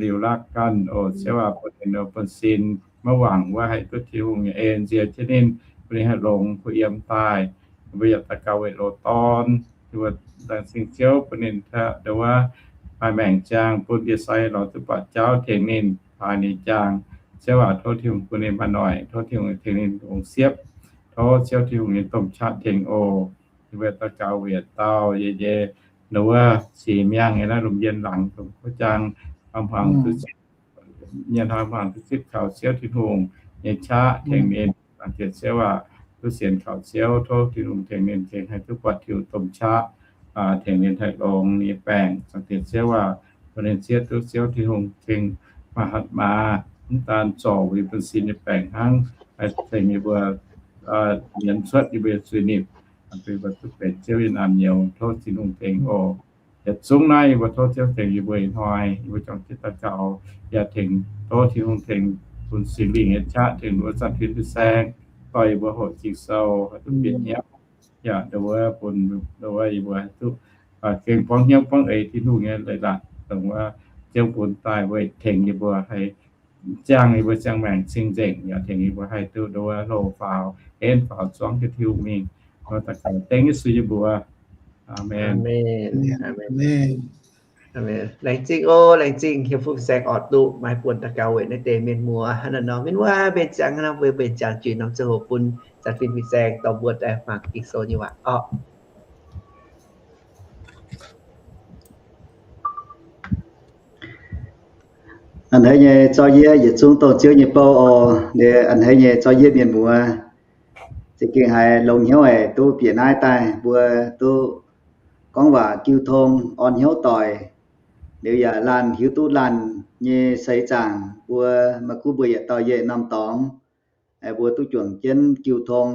Liuz Lakv ganh oc. Ziouv aac, bun ninh nduov buonv-sin maiv wangc wuov haih duqv Tin-Hungh nyei en nzie jienv ninh, bun ninh haih longx kuh yiem daaih. Mbuo yaac daux gaux weic loz-dorn Laengz zingh Ziouv bun ninh nduov maaih maengc ziangh bun ndie-sai lorz duqv buatc jauv tengx ninh, paaix ninh ziangh. Ziouv aac, tov Tin-Hungh bun ninh maaih noic, tov Tin-Hungh tengx ninh longc siepv, tov Ziouv Tin-Hungh nyei domh qaqv tengx oc. Yie mbuo daux gaux weic dauh yie nyei nduov wuov siec miangh nyei naaiv lomh njien laangz dongh kuv jaang, hmuangx duqv zipv, nyei hnoi hmuangx duqv zipv kaux Ziouv Tin-Hungh nyei qaqv tengx ninh. Zaangc Diex Ziouv aac, duqv sienx kaux Ziouv, tov Tin-Hungh tengx ninh tengx haih duqv buatc Tin-Hungh domh qaqv, tengx ninh haih longx nyei baengc. Zaangc Diex Ziouv aac, bun ninh zieqv duqv Ziouv Tin-Hungh tengx maaih hatc maaz, mv daan zorc wuic bun sin nyei baengc hnangv, haih tengx yie mbuo nyienz cuotv yie mbuo nyei zuiz-nipc, bun yie mbuo duqv benx Ziouv nyei naamh nyouz. Tov Tin-Hungh tengx oc. Yietc zungv naaiv yie mbuo tov Ziouv tengx yie mbuo ih hnoi, yie mbuo juangc jienv daux gaux, yaac tengx tov Tin-Hungh tengx bun Singx Lingh nyei qaqv tengx nduov zanc fim fin-saeng, dorh yie mbuo hoqc Ging-Sou haih duqv bieqc hnyouv, yaac nduov bun nduov yie mbuo haih duqv gengh buangv hnyouv buangv eix Tin-Hungh nyei leiz-latc dongh wuov Ziouv bun daaih weic tengx yie mbuo haih ziangh yie mbuo ziangh maengc cing-nzengc, yaac tengx yie mbuo haih duqv nduov hlo faaux, henv faaux, zuangv jienv Tin-Hungh mingh. Daux gaux dengv Yesu nyei mbuox. Aamen. Laengz zingh oc, laengz zingh hiuv duqv fin-saeng orqc duqv maaih buonc daux gaux weic naaiv deix mienh muoz hnangv naaiv nor. Mienh muoz, mbenc ziangx hnangv nor mbuo mbenc ziangx juix norm ziangh hoc bun zanc fim fin-saeng dorh mbuo daaih mangc Ging-Sou nyei waac orqc. A'hneiv nyei zorqv yie yietc zungv dongh Ziouv nyei bou oc. A'hneiv nyei zorqv yie mienh muoz, za'gengh haiz longx hnyouv haic duqv bieqc naaiv daaih mbuo duqv gorngv waac jiu tong orn hnyouv doic. Liuz yaac laanh hiuv duqv laanh nyei seix zaangc mbuo, maiv gunv mbuo yietc dauh yietc norm dorngx, mbuo duqv juangc jienv jiu tong,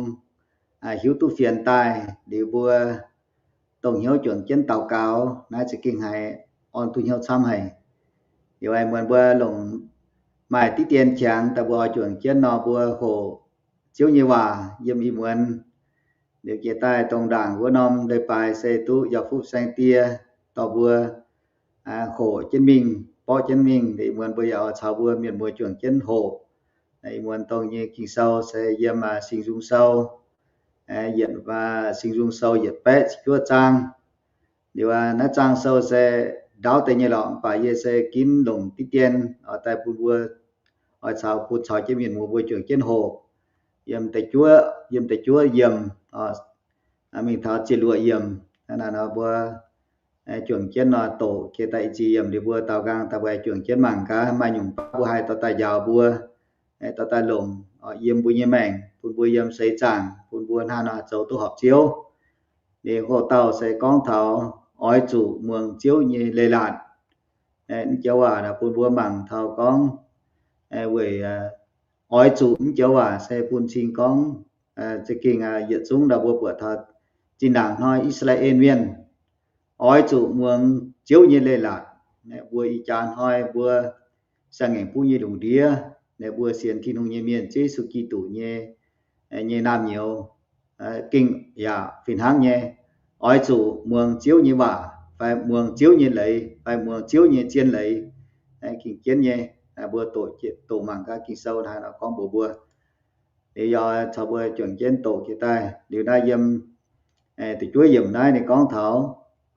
hiuv duqv fienx daaih. Liuz mbuo dongh hnyouv juangc jienv daux gaux naaiv za'gengh haiz orn duqv hnyouv camv haic. Liuz muonz mbuo longc maaih diqv dien qangx daaih mbuo oix juangc jienv nor mbuo hoqc Ziouv nyei waac yiem ih muonz. Liuz jiex daaih dongh ndaangc wuov norm leiz-baaix se duqv yaac fuqv saeng die dorh mbuo hoqc jienv mingh, borqv jienv mingh. Ih muonz mbuo yaac oix caux mbuo mienh muoz juangc jienv hoqc. Ih muonz dongh nyei Ging-Sou se yiem Singx Nzung Sou, yietc, Singx Nzung Sou yietc baeqv ziepc juov zaang. Liuz naaiv zaang sou se ndaauv deix nyei lorqc, mv baac yie se ginv longc diqv dien oix daaih bun mbuo, oix caux bun caux jienv mienh muoz mbuo juangc jienv hoqc. Yiem da'juov, yiem da'juov yiemc mingh taux ziepc luoqc yiemc. Naaiv nor mbuo juangc jienv nor doqc jiex daaih i ziex yiemc liuz mbuo daaux nqaang daaih juangc jienv mangc gaax maaih nyungc baav mbuo haih dorh daaih njaaux mbuo, dorh daaih longc yiem mbuo nyei maengc, bun mbuo yiem seix zaangc, bun mbuo hnangv nor zoux duqv horpc Ziouv. Liuz hoqc dauh se gorngv taux oix zuqc muangx Ziouv nyei leiz-latc. Mv joux waac bun mbuo mangc taux gorngv weic oix zuqc mv joux waac se bun cing gorngv za'gengh yietc zungv ndau mbuo buatc taux zinh ndaangc hnoi I^saa^laa^en Mienh oix zuqc muangx Ziouv nyei leiz-latc. Mbuo ih jaax hnoi mbuo siang-ngaengc buv nyei lungh ndiev, mbuo sienx Tin-Hungh nyei mienh, Ziouv Yesu Giduc nyei, nyei naamh nyouz, gengh yaac fih hnangv nyei, oix zuqc muangx Ziouv nyei waac fai muangx Ziouv nyei leiz fai muangx Ziouv nyei zien leiz. Gengh jienv nyei, mbuo doqc mangc gaax Ging-Sou hnangv nor gorngv mbuox mbuo. Liuz yaac caux mbuo juangc jienv doqc jiex daaih. Liuz naaiv yiem da'juov yiemc naaiv ninh gorngv taux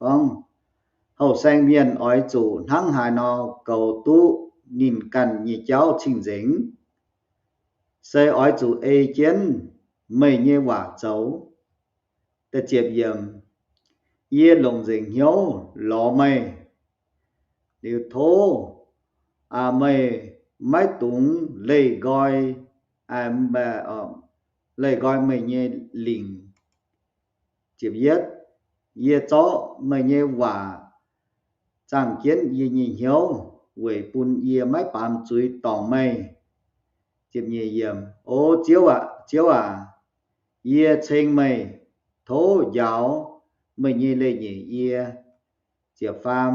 gorngv, houh saeng mienh oix zuqc hnangv haaix nor goux duqv ninh ganh nyei jauv cing-nzengc? Se oix zuqc ei jienv meih nyei waac zoux. Da'ziepc yiemc, yie longc nzengc hnyouv lorz meih, liuz tov meih maiv dungx leih nqoi, leih nqoi meih nyei lingc. Ziepc yietv, yie zorqv meih nyei waac zaangh jienv yie nyei hnyouv weic bun yie maiv baamz zuiz dorngc meih. Ziepc nyeic yiemc, O Ziouv aac, Ziouv aac, yie ceng meih, tov njaaux meih nyei leiz-nyeic yie. Ziepc faam,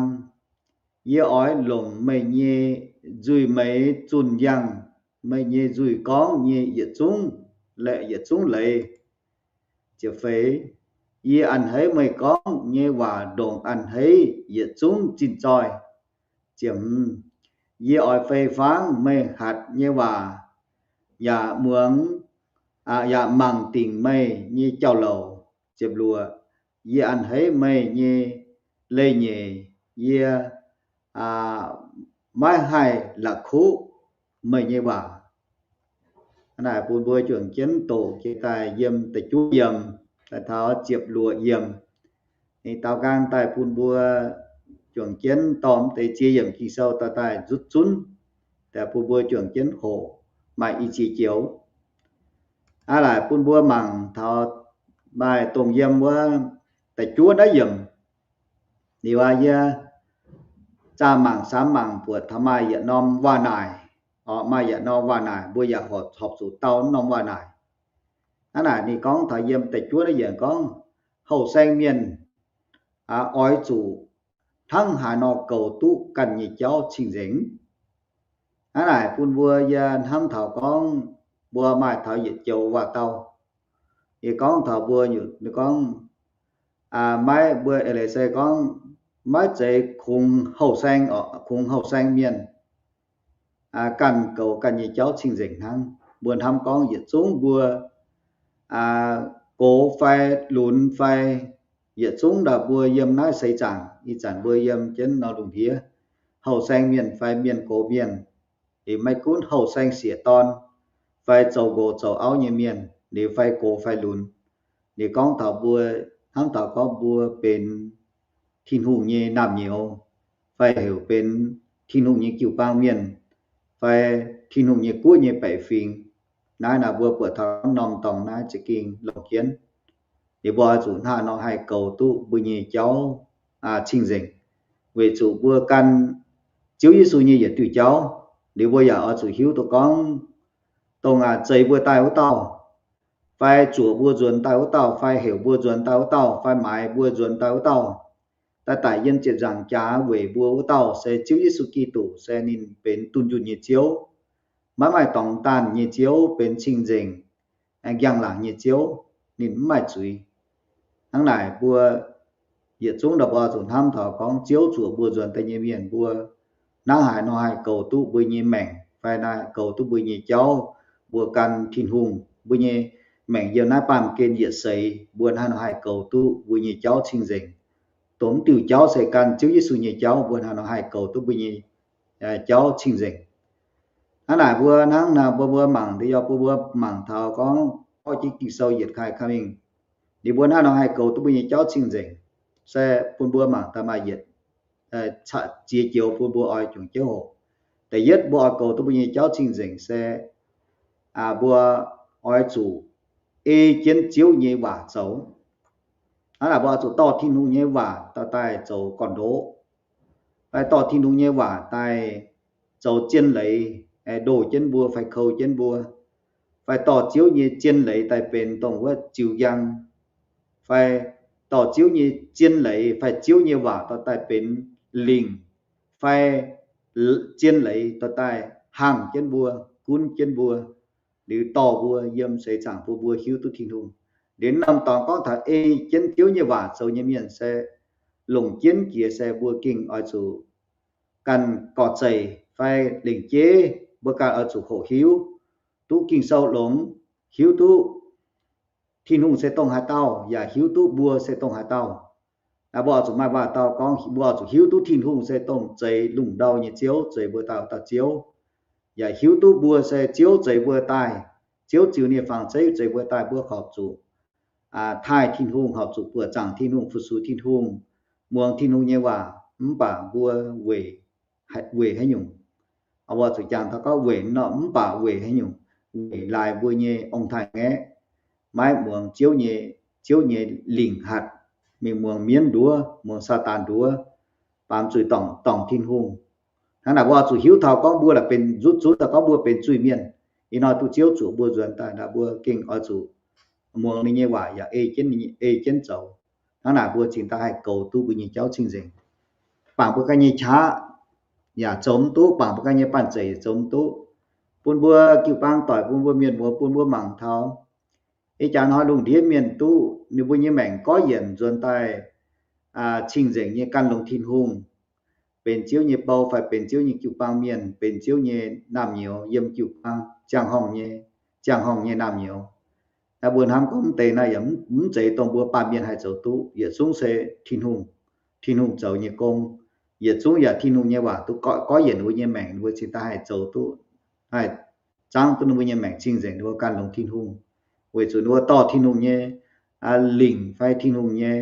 yie oix longc meih nyei nzuih meix zunh yangh meih nyei nzuih gorngv nyei yietc zungv, yietc zungv leiz. Ziepc feix, yie a'hneiv meih gorngv nyei waac ndongc a'hneiv yietc zungv zinh zoih. Ziepc hmz, yie oix fei fangv meih hatc nyei waac, yaac muangx, yaac mangc dingc meih nyei jauv-louc. Ziepc luoqc, yie a'hneiv meih nyei leiz-nyeic, yie maiv haih la'kuqv meih nyei waac. Hnangv naaic bun mbuo juangc jienv doqc jiex daaih yiem da'juov yiemc daaih taux ziepc luoqc yiemc. Ninh daaux nqaang daaih bun mbuo juangc jienv dorh deix ziex yiemc Ging-Sou dorh daaih nzutv zunv, bun mbuo juangc jienv hoqc maaih i ziex joux. Hnangv naaic bun mbuo mangc taux maaih dongh yiem wuov da'juov naaiv yiemc. Liuz aac, yie zaah mangc samx mangc buatc taux maaih yietc norm waac-naaic, orqc, maaih yietc norm waac-naaic mbuo yaac horpc zuqc dau norm waac-naaic. Hnangv naaic ninh gorngv taux yiem da'juov naaiv yiemc gorngv, houh saeng mienh oix zuqc hnangv haaix nor goux duqv ganh nyei jauv cing-nzengc. Hnangv naaic bun mbuo yie hnamv taux gorngv mbuo maaih taux yietc joux waac-dau. Yie gorngv taux mbuo nyutc gorngv, maiv, mbuo eix leiz se gorngv maiv zeiz kungx houh saeng, kungx houh saeng mienh ganh goux ganh nyei jauv cing-nzengc hnangv. Mbuo hnamv gorngv yietc zungv mbuo gox fai lunx fai yietc zungv ndau mbuo yiem naaiv seix zaangc, ih zanc mbuo yiem jienv norm lungh ndiev, houh saeng mienh fai mienh gox mienh, liuz maiv gunv houh saeng sieqv dorn fai zoux nqox zoux auv nyei mienh, liuz fai gox fai lunx, liuz gorngv taux mbuo, hnamv taux gorngv mbuo benx Tin-Hungh nyei naamh nyouz, fai heuc benx Tin-Hungh nyei jiu-baang mienh, fai Tin-Hungh nyei guoqv nyei baeqc fingx. Naaiv naaic mbuo buatc taux norm dorngx naaiv za'gengh longc jienv. Liuz mbuo oix zuqc hnangv nor haih goux duqv mbuo nyei jauv cing-nzengc, weic zuqc mbuo gan Ziouv Yesu nyei yietc diuh jauv. Liuz mbuo yaac oix zuqc hiuv duqv gorngv, dongh zeix mbuo daaih wuov dauh, fai zuoqc mbuo nzuonx daaih wuov dauh, fai heuc mbuo nzuonx daaih wuov dauh, fai maaiz mbuo nzuonx daaih wuov dauh, daaih daic yiem ziepc nzaangc jaax weic mbuo wuov dauh se Ziouv Yesu Giduc, se ninh benx dunh yunh nyei Ziouv, maiv maaih dorngx daanh nyei Ziouv, benx cing-nzengc, njang-laangc nyei Ziouv, ninh mv maaih zuiz. Hnangv naaic mbuo yietc zungv ndau mbuo zuqc hnamv taux gorngv Ziouv zuoqc mbuo nzuonx daaih nyei mienh mbuo hnangv haaix nor haih goux duqv mbuo nyei maengc fai naaic goux duqv mbuo nyei jauv, mbuo gan Tin-Hungh mbuo nyei maengc yiem naaiv baamh gen yietc seix, mbuo hnangv nor haih goux duqv mbuo nyei jauv cing-nzengc. Dongh mv diuh jauv se gan Ziouv Yesu nyei jauv, mbuo hnangv nor haih goux duqv mbuo nyei jauv cing-nzengc. Hnangv naaic mbuo hnangv naaic mbuo, mbuo mangc deix yaac bun mbuo mangc taux gorngv, orqv jienv Ging-Sou yietc kaaix kaaix mingh, liuz mbuo hnangv nor haih goux duqv mbuo nyei jauv cing-nzengc, se bun mbuo mangc daaih maaih yietc ziex joux bun mbuo oix juangc jienv hoqc. Da'yietv mbuo oix goux duqv mbuo nyei jauv cing-nzengc se mbuo oix zuqc ei jienv Ziouv nyei waac zoux. Hnangv naaic mbuo oix zuqc dorh Tin-Hungh nyei waac daaih zoux gorn-ndoqv, fai dorh Tin-Hungh nyei waac daaih zoux zien leiz ndoh jienv mbuo fai kou jienv mbuo, fai dorh Ziouv nyei zien leiz daaih benx dongh wuov ziux njang, fai dorh Ziouv nyei zien leiz fai Ziouv nyei waac dorh daaih benx lingc, fai zien leiz dorh daaih hangh jienv mbuo, gunv jienv mbuo, liuz dorh mbuo yiem seix zaangc bun mbuo hiuv duqv Tin-Hungh. Liuz norm dorngx gorngv taux ei jienv Ziouv nyei waac zoux nyei mienh se longc jienv jiex se mbuo gengh oix zuqc ganh gorx-zeic fai lengc jeiv mbuo ganh oix zuqc hoqc hiuv duqv Ging-Sou longx, hiuv duqv Tin-Hungh se dongh haaix dauh, yaac hiuv duqv mbuo se dongh haaix dauh. Mbuo oix zuqc maaih waac-dau gorngv mbuo oix zuqc hiuv duqv Tin-Hungh se dongh zeix lungh ndau nyei Ziouv, zeix mbuo dauh dauh Ziouv, yaac hiuv duqv mbuo se Ziouv zeix mbuo daaih, Ziouv ziux ninh nyei fangx zeiv zeix mbuo daaih, mbuo horpc zuqc taaih Tin-Hungh, horpc zuqc buoqc zaangc Tin-Hungh, fu-sux Tin-Hungh, muangx Tin-Hungh nyei waac, mv baac mbuo weic, weic haaix nyungc? Mbuo zuqc jangx taux gorngv weic nor, mv baac weic haaix nyungc? Weic laaix mbuo nyei ong-taaix-ngaeqv maiv muangx Ziouv nyei, Ziouv nyei lingc hatc, mingh muangx mienv nduov, muangx Saadaan nduov, baamz zuiz dorngc, dorngc Tin-Hungh. Hnangv naaic mbuo oix zuqc hiuv taux gorngv mbuo laaix benx nzutv zunv daaih gorngv mbuo benx zuiz-mienh. Ih hnoi duqv Ziouv zuoqc mbuo nzuonx daaih naaic, mbuo gengh oix zuqc muangx ninh nyei waac yaac ei jienv, ei jienv zoux. Hnangv naaic mbuo cingx daaih haih goux duqv mbuo nyei jauv cing-nzengc. Bangc mbuo ganh nyei qaqv yaac zoux mv duqv, bangc mbuo ganh nyei banh zeic zoux mv duqv. Bun mbuo jiu-baang doic, bun mbuo mienh muoz, bun mbuo mangc taux ih jaax hnoi lungh ndiev mienh duqv ninh mbuo nyei maengc gorqv-yienc nzuonx daaih cing-nzengc nyei gan longx Tin-Hungh, benx Ziouv nyei bou fai benx Ziouv nyei jiu-baang mienh, benx Ziouv nyei naamh nyouz yiem jiu-baang ziangh horngh nyei, ziangh horngh nyei naamh nyouz. Naaiv mbuo hnamv gorngv mv deix naaiv yaac mv zeiz dongh mbuo baamh mienh haih zoux duqv. Yietc zungv se Tin-Hungh, Tin-Hungh zoux nyei gong. Yietc zungv yaac Tin-Hungh nyei waac duqv goiv yietc ninh mbuo nyei maengc, ninh mbuo cingx daaih haih zoux duqv, haih zangv duqv ninh mbuo nyei maengc cing-nzengc, ninh mbuo gan longx Tin-Hungh. Weic zuqc ninh mbuo dorh Tin-Hungh nyei lingc fai Tin-Hungh nyei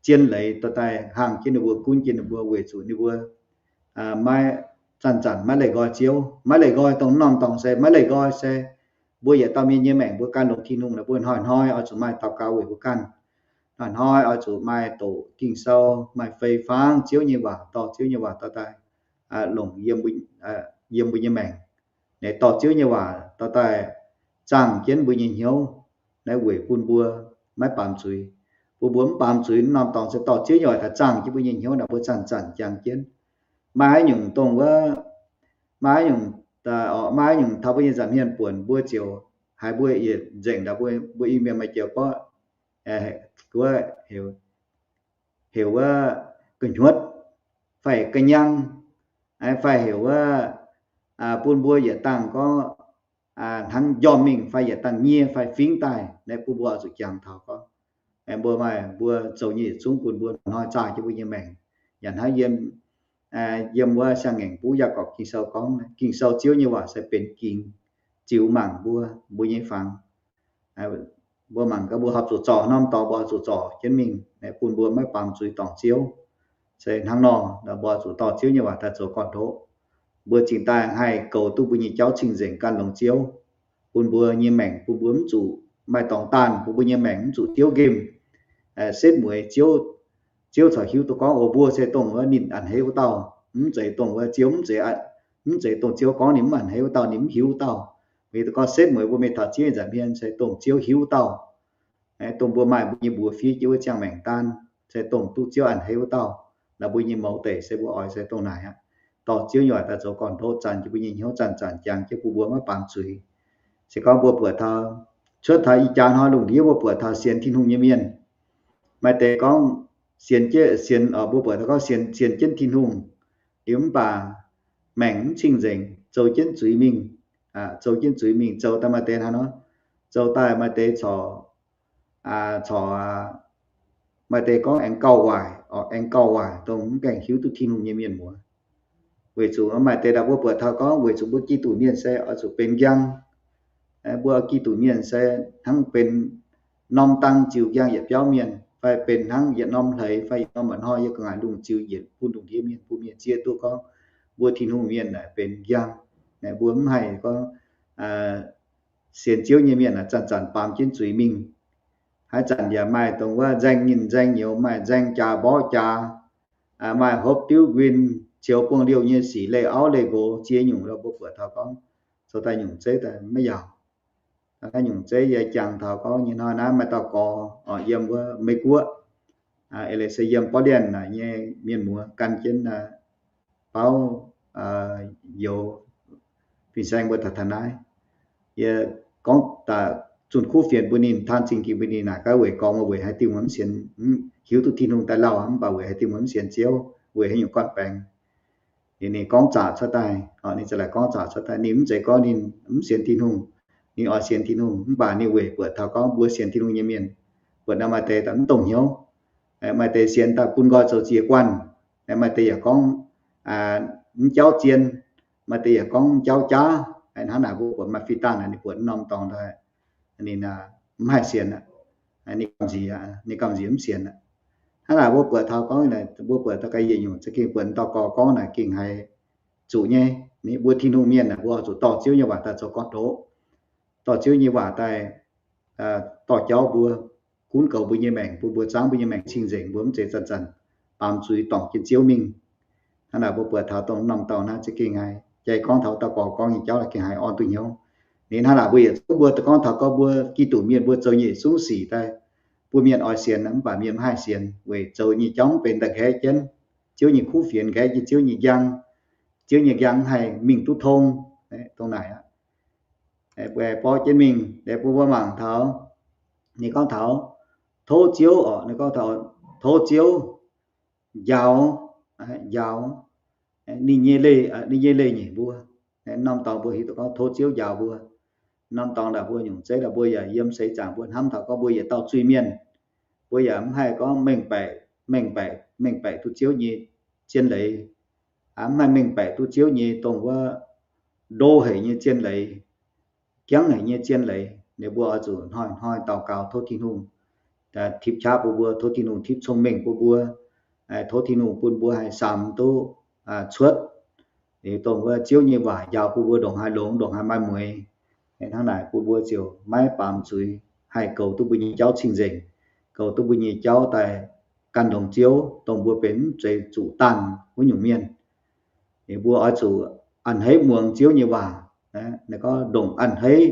zien leiz dorh daaih hlang jienv ninh mbuo, gunv jienv ninh mbuo, weic zuqc ninh mbuo maiv, zanc-zanc maiv leih nqoi Ziouv. Maiv leih nqoi dongh norm dorngx se maiv leih nqoi se mbuo yietc dauh mienh nyei maengc mbuo gan longx Tin-Hungh, mbuo hnoi-hnoi oix zuqc maaih daux gaux weic mbuo ganh. Hnoi-hnoi oix zuqc maaih doqc Ging-Sou, maaih fei fangv Ziouv nyei waac, dorh Ziouv nyei waac dorh daaih longc yiem mbuo nyei maengc. Naaiv dorh Ziouv nyei waac dorh daaih zaangh jienv mbuo nyei hnyouv, naaiv weic bun mbuo maiv baamz zuiz. Bun mbuo mv baamz zuiz, norm dorngx se dorh Ziouv nyei waac daaih zaangh jienv mbuo nyei hnyouv naaic, mbuo zanc-zanc jangx jienv. Maaih haaix nyungc dongh wuov, maaih haaix nyungc, maaih haaix nyungc taux mbuo nyei nza'hmien buonc, mbuo ziouc haiz mbuo yietc nzengc ndau, mbuo Iu-Mienh maaih joux gorngv, wuov, heuc wuov gu'nyuotv fai ga'nyang, fai heuc wuov, bun mbuo yietc dangh gorngv hnangv njormh mingh fai yietc dangh nyie fai fingx daaih. Naaiv bun mbuo oix zuqc jangx taux gorngv mbuo maaih, mbuo zoux nyei yietc zungv bun mbuo hnoi-hnoi zaah jienv mbuo nyei maengc. Yaac hnangv yiem, yiem wuov Siang-Ngaengc Buv Yaagorpc Ging-Sou gorngv, Ging-Sou Ziouv nyei waac se benx gingx ziux mangc mbuo, mbuo nyei fangx. Mbuo mangc gaax, mbuo horpc zuqc zorc norm dorngx, mbuo zuqc zorc jienv mingh bun mbuo maiv baamz zuiz dorngc Ziouv. Se hnangv nor, mbuo zuqc dorh Ziouv nyei waac daaih zoux gorn-ndoqv. Mbuo cingx daaih haih goux duqv mbuo nyei jauv cing-nzengc gan longx Ziouv, bun mbuo nyei maengc, bun mbuo mv zuqc maaih dorngx daanh, bun mbuo nyei maengc mv zuqc Ziouv nqemh, setv mueiz Ziouv, Ziouv corc hiuv duqv gorngv, o, mbuo se dongh wuov ninh a'hneiv wuov dauh. Mv zeiz dongh wuov Ziouv, mv zeiz, mv zeiz dongh Ziouv gorngv ninh mv a'hneiv wuov dauh, ninh mv hiuv wuov dauh. Mv zeiz gorngv setv mueiz mbuo mingh taux Ziouv nyei nza'hmien se dongh Ziouv hiuv wuov dauh. Dongh mbuo maaih mbuo nyei mbuox fiev jienv wuov ziangh maengc daanh, se dongh duqv Ziouv a'hneiv wuov dauh. Naaiv mbuo nyei mouz deic se mbuo oix se dongh naaic aqv. Dorh Ziouv nyei waac daaih zoux gorn-ndoqv, zanc jienv mbuo nyei hnyouv, zanc-zanc jangx jienv bun mbuo maiv baamz zuiz. Se gorngv mbuo buatc taux, cuotv taux ih jaax hnoi lungh ndiev mbuo buatc taux sienx Tin-Hungh nyei mienh, maaih deix gorngv sienx, sienx, mbuo buatc taux gorngv sienx, sienx jienv Tin-Hungh, liuz mv baac maengc mv cing-nzengc, zoux jienv zuiz mingh, zoux jienv zuiz mingh, zoux daaih maaih deix hnangv nor, zoux daaih maaih deix corc, corc, maaih deix gorngv aengx gauh waaic, aengx gauh waaic, dongh mv gaengh hiuv duqv Tin-Hungh nyei mienh muoz. Weic zuqc maaih deix daaih mbuo buatc taux gorngv weic zuqc mbuo Giduc mienh se oix zuqc benx njang. Mbuo Giduc mienh se hnangv benx norm dang ziux njang yietc biauv mienh, fai benx hnangv yietc norm hleix fai yietc norm mba'hnoi yiem gu'nguaaic lungh ziux yietc bun lungh ndiev mienh, bun mienh zieqv duqv gorngv mbuo Tin-Hungh mienh naaic benx njang. Mbuo mv haih gorngv sienx Ziouv nyei mienh zanc-zanc baamz jienv zuiz mingh. Haaix zanc yaac maaih dongh wuov nzaeng nyinh nzaeng nyouz, maaih nzaeng jaax mborqv jaax, maaih hopv diuv nquin, ceux buangh liouh nyei sic, leih auv leih nqox, ziex nyungc. Mbuo buatc taux gorngv zoux daaih nyungc zeiv daaih maiv yaauc. Naaiv nyungc zeiv yie jangx taux gorngv nyei hnoi naaiv maaih dauh gorx yiem wuov Meiv Guoqv, eix leiz se yiem Portland naaic nyei mienh muoz gan jienv baauv youz fin-saeng mbuo taux taux naaiv. Yie gorngv daaih zunh kuv fienx bun ninh, taan zingh ging bun ninh naaic gaax, weic gorngv weic haaix diuh mv sienx, hiuv duqv Tin-Hungh daaih lauh, mv baac weic haaix diuh mv sienx Ziouv, weic haaix nyungc gorn-baengx. Ninh gorngv zaqc cuotv daaih, ninh za'gengh gorngv zaqc cuotv daaih, ninh mv zeiz gorngv ninh mv sienx Tin-Hungh. Ninh oix sienx Tin-Hungh, mv baac ninh weic buatc taux gorngv mbuo sienx Tin-Hungh nyei mienh, buatc naaiv maaih deix daaih mv dongh hnyouv. Maaih deix sienx daaih bun nqoi zoux ziex guanh. Maaih deix yaac gorngv mv jauv zien, maaih deix yaac gorngv jauv jaav. Hnangv naaic mbuo buatc maaih fih dangh naaic ninh buatc norm dorngx daaih, ninh mv haih sienx aqv. Ninh gamh nziex, ninh gamh nziex mv sienx aqv. Hnangv naaic mbuo buatc taux gorngv, mbuo buatc taux ga'yiec nyungc za'gengh buatc dauh gorx gorngv naaic gengh haiz zuqc nyei. Ninh mbuo Tin-Hungh mienh naaic mbuo zuqc dorh Ziouv nyei waac daaih zoux gorn-ndoqv, dorh Ziouv nyei waac daaih dorh jauv mbuo, gunv goux mbuo nyei maengc, bun mbuo zangv mbuo nyei maengc cing-nzengc, mbuo mv zeiz zanc-zanc baamz zuiz dorngc jienv Ziouv mingh. Hnangv naaic mbuo buatc taux dongh norm dorngx naaiv za'gengh haiz jai gorngv taux dauh gorx gorngv nyei jauv gengh haiz orn duqv hnyouv. Ninh hnangv naaic mbuo yietc zungv mbuo gorngv taux gorngv mbuo Giduc mienh mbuo zoux nyei yietc zungv sic daaih, bun mienh oix sienx mv baac mienh mv haih sienx weic zoux nyei jauv mv benx daaih nqaeqv jienv Ziouv nyei kuv fienx, nqaeqv jienv Ziouv nyei njang. Ziouv nyei njang mv haih mingh duqv tong, dongh naaic aqv. Mbuo borqv jienv mingh, mbuo mbuo mangc taux, ninh gorngv taux tov Ziouv oc, ninh gorngv taux tov Ziouv njaaux, njaaux ninh nyei leih, ninh nyei leih nyeic mbuo. Norm dorngx mbuo hiuv duqv gorngv tov Ziouv njaaux mbuo. Norm dorngx naaic mbuo nyungc zeiv daaih mbuo yaac yiem seix zaangc mbuo hnamv taux gorngv mbuo yietc dauh zuiz-mienh, mbuo yaac mv haih gorngv mengh baeqc, mengh baeqc, mengh baeqc duqv Ziouv nyei zien leiz, mv haih mengh baeqc duqv Ziouv nyei dongh wuov ndo haic nyei zien leiz, jangv haic nyei zien leiz. Ninh mbuo oix zuqc hnoi-hnoi daux gaux tov Tin-Hungh tipc qaqv bun mbuo, tov Tin-Hungh tipc cong-mengh bun mbuo, tov Tin-Hungh bun mbuo haih samx duqv cuotv dongh wuov Ziouv nyei waac njaaux bun mbuo ndongc haaix longx, ndongc haaix maaih mueix. Hnangv naaic bun mbuo ziouc maiv baamz zuiz, haih goux duqv mbuo nyei jauv cing-nzengc, goux duqv mbuo nyei jauv daaih gan longx Ziouv, dongh mbuo benx mv zeiz zuqc daanh wuov nyungc mienh. Ninh mbuo oix zuqc a'hneiv muangx Ziouv nyei waac. Ninh gorngv ndongc a'hneiv,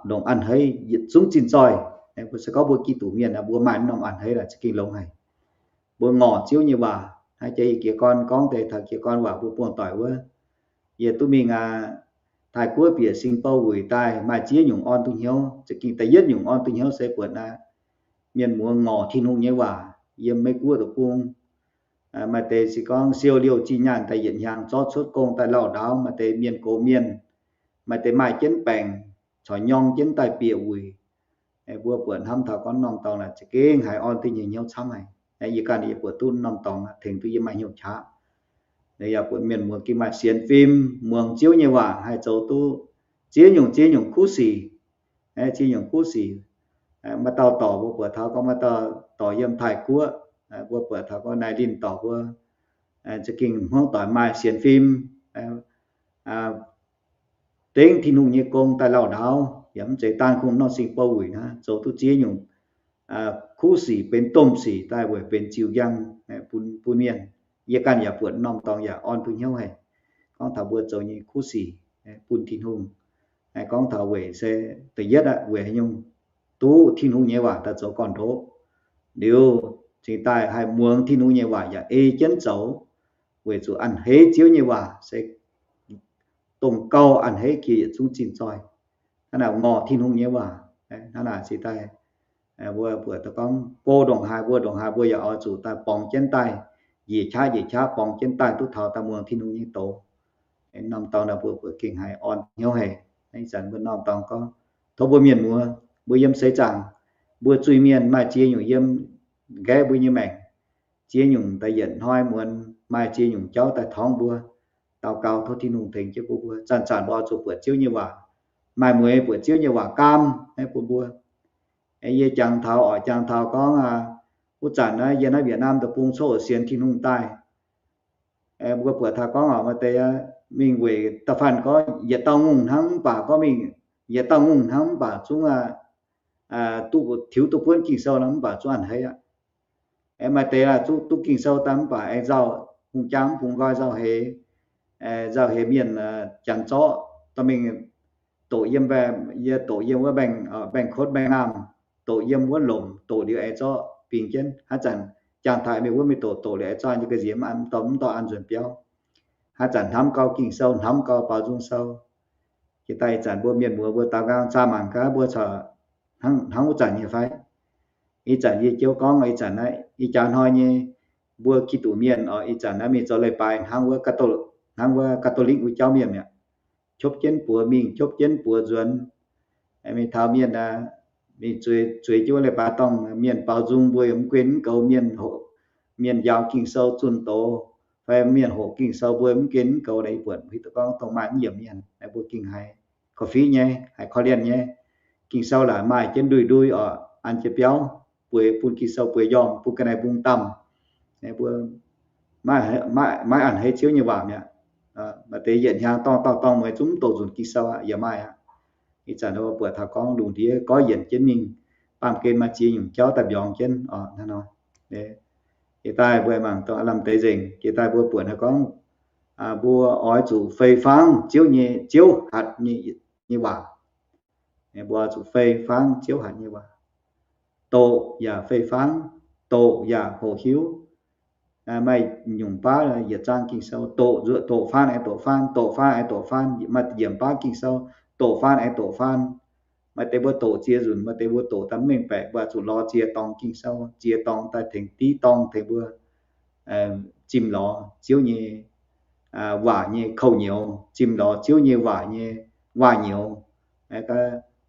ndongc a'hneiv yietc zungv zinh zoih. Mbuo se gorngv mbuo Giduc mienh, mbuo maaih norm a'hneiv naaic za'gengh longx haic. Mbuo ngorc Ziouv nyei waac. Hnangv jiex jiez gorn gorngv deix taux jiez gorn waac mbuo buangh doic wuov, yie duqv mingh Taiv-Guoqv bieqc Singapore wuic daaih maaih ziex nyungc orn duqv hnyouv. Za'gengh da'yietv nyungc orn duqv hnyouv se buatc naaiv mienh muoz ngorc Tin-Hungh nyei waac yiem Meiv-Guoqv deic-bung. Maaih deix se gorngv siou liouh zinh nyaanh daaih yietc hnyangx zorqv cuotv gong daaih lauh ndaauv, maaih deix mienh gox mienh, maaih deix maaih jienv baengc, corc nyorng jienv daaih bieqc wuic. Mbuo buatc hnamv taux gorngv norm dorngx naaic za'gengh haiz orn duqv nyei hnyouv camv haic. Yie ganh yie buatc duqv norm dorngx tengx duqv yie maaih hnyouv qaqv. Yaac buatc mienh muoz gengh maaih sienx fim muangx Ziouv nyei waac haih zoux duqv ziex nyungc ziex nyungc kuv sic. Ziex nyungc kuv sic. Maaih dauh dorc mbuo buatc taux gorngv maaih dauh dorc yiem Taiv-Guoqv, mbuo buatc taux gorngv naaiv linh dorc mbuo za'gengh hmuangv doic maaih sienx fim, dengv Tin-Hungh nyei gong daaih lauh ndaauv, yaac mv zeiz daanh kungx nor Singapore wuic naaiv, zoux duqv ziex nyungc kuv sic benx domh sic daaih weic benx ziux njang bun mienh. Yie ganh yaac buatc norm dorngx yaac orn duqv hnyouv haic. Gorngv taux mbuo zoux nyei kuv sic bun Tin-Hungh, gorngv taux weic se da'yietv aqv, weic haaix nyungc? Duqv Tin-Hungh nyei waac daaih zoux gorn-ndoqv liuz, cingx daaih haih muangx Tin-Hungh nyei waac yaac ei jienv zoux, weic zuqc a'hneiv Ziouv nyei waac se dongh gauh a'hneiv jiex yietc zungv zinh zoih. Hnangv naaic ngorc Tin-Hungh nyei waac. Hnangv naaic cingx daaih mbuo buatc gorngv go ndongc haaix mbuo ndongc haaix mbuo yaac oix zuqc daaih borngz jienv daaih, njiec qaqv njiec qaqv borngz jienv daaih duqv taux daaih muangx Tin-Hungh nyei doz. Norm dorngx naaiv mbuo buatc gengh haiz orn hnyouv haic. Ih zanc mbuo norm dorngx gorngv, tov mbuo mienh muoz, mbuo yiem seix zaangc, mbuo zuiz-mienh maaih ziex nyungc yiem nqaeqv mbuo nyei maengc. Ziex nyungc daaih yietc hnoi muonz maaih ziex nyungc jauv daaih torngv mbuo. Daux gaux tov Tin-Hungh tengx jienv bun mbuo. Zanc-zanc mbuo oix zuqc buatc Ziouv nyei waac, maaih mueiz buatc Ziouv nyei waac gaam bun mbuo. Yie jangx taux oc, jangx taux gorngv wuov zanc naaiv yie naaiv Việt Nam deic-bung coqv sienx Tin-Hungh daaih, mbuo buatc taux gorngv oc, maaih deix mingh weic da'faanh gorngv yietc dauh ngongh hnangv mv baac gorngv mingh, yietc dauh ngongh hnangv mv baac zungv duqv tiux duqv buonv Ging-Sou nor mv baac zungv a'hneiv aqv. Maaih deix laaix zungv duqv Ging-Sou daaih mv baac aengx nzauh hungh jaa mv bungx nqoi nzauh heix, nzauh heix mienh janx zorqv dorh mingh doqc yiem, yie doqc yiem wuov mbaengx-kotv mbaengx-ngaamh, doqc yiem wuov lomc, doqc liuz aengx zorqv bingx jienv. Haaix zanc jangx taux mingh wuov mingh doqc, doqc liuz aengx zorqv nyei ga'nziex mv dorh, mv dorh an nzuonx biauv. Haaix zanc hnamv gau Ging-Sou, hnamv gau baaux nzung sou. Jiex daaih ih zanc mbuo mienh muoz mbuo daaux nqaang zaah mangc gaax mbuo corc hnangv wuov zanc nyei fai? Ih zanc yie jiouv gorngv ih zanc naaiv ih jaax hnoi nyei mbuo Giduc mienh oc, ih zanc naaiv mingh zoux leiz-baaix hnangv wuov, hnangv wuov Catholic wuov jauv mienh mi'aqv. Qopv jienv buoz mingh, qopv jienv buoz nzuonx. Mingh taux mienh mingh zueiz jienv wuov leiz-baaix dorngh, mienh baaux nzung mbuo yaac mv guen mv goux, mienh, mienh njaaux Ging-Sou zunh doz fai mienh hoqc Ging-Sou mbuo mv guen mv goux. Naaiv yie buatc hiuv duqv gorngv dongh maaih mv yiemc mienh, naaiv mbuo gengh haiz korv-fiqv nyei, haiz korv-lienh nyei. Ging-Sou laaic maaih jienv ndui-ndui oc, an jienv biauv, bueix bun Ging-Sou bueix njormh, bun ga'naaiv mbungv damh. Mbuo maiv a'hneiv Ziouv nyei waac mi'aqv. Maaih deix yietc hnyangx dorngh dauh dorngh mueiz zungv mv doqc nzunc Ging-Sou aqv, yaac maaih aqv. Ih zanc mbuo buatc taux gorngv lungh ndiev goiv yienc jienv mingh, baamh gen maaih ziex nyungc jauv daaih mbiorngz jienv oc. Hnangv nor, jiex daaih mbuo mangc dongh aav lamh deix nzengc. Jiex daaih mbuo buatc naaiv gorngv, mbuo oix zuqc fei fangv Ziouv nyei, Ziouv hatc nyei, nyei waac. Mbuo oix zuqc fei fangv Ziouv hatc nyei waac. Doqc yaac fei fangv, doqc yaac hoqc hiuv. Maaih nyungc baav yietc zaang Ging-Sou, doqc, doqc faanv aengx doqc faanv, doqc faanv aengx doqc faanv. Maaih yiemc baav Ging-Sou, doqc faanv aengx doqc faanv. Maaih deix mbuo doqc ziex nzunc, maaih deix mbuo doqc daaih mv mengh baeqc, mbuo oix zuqc lorz ziex dorngx Ging-Sou, ziex dorngx daaih tengx div dorngx tengx mbuo zimh lorz Ziouv nyei waac nyei kouv nyouz, zimh lorz Ziouv nyei waac nyei waac nyouz.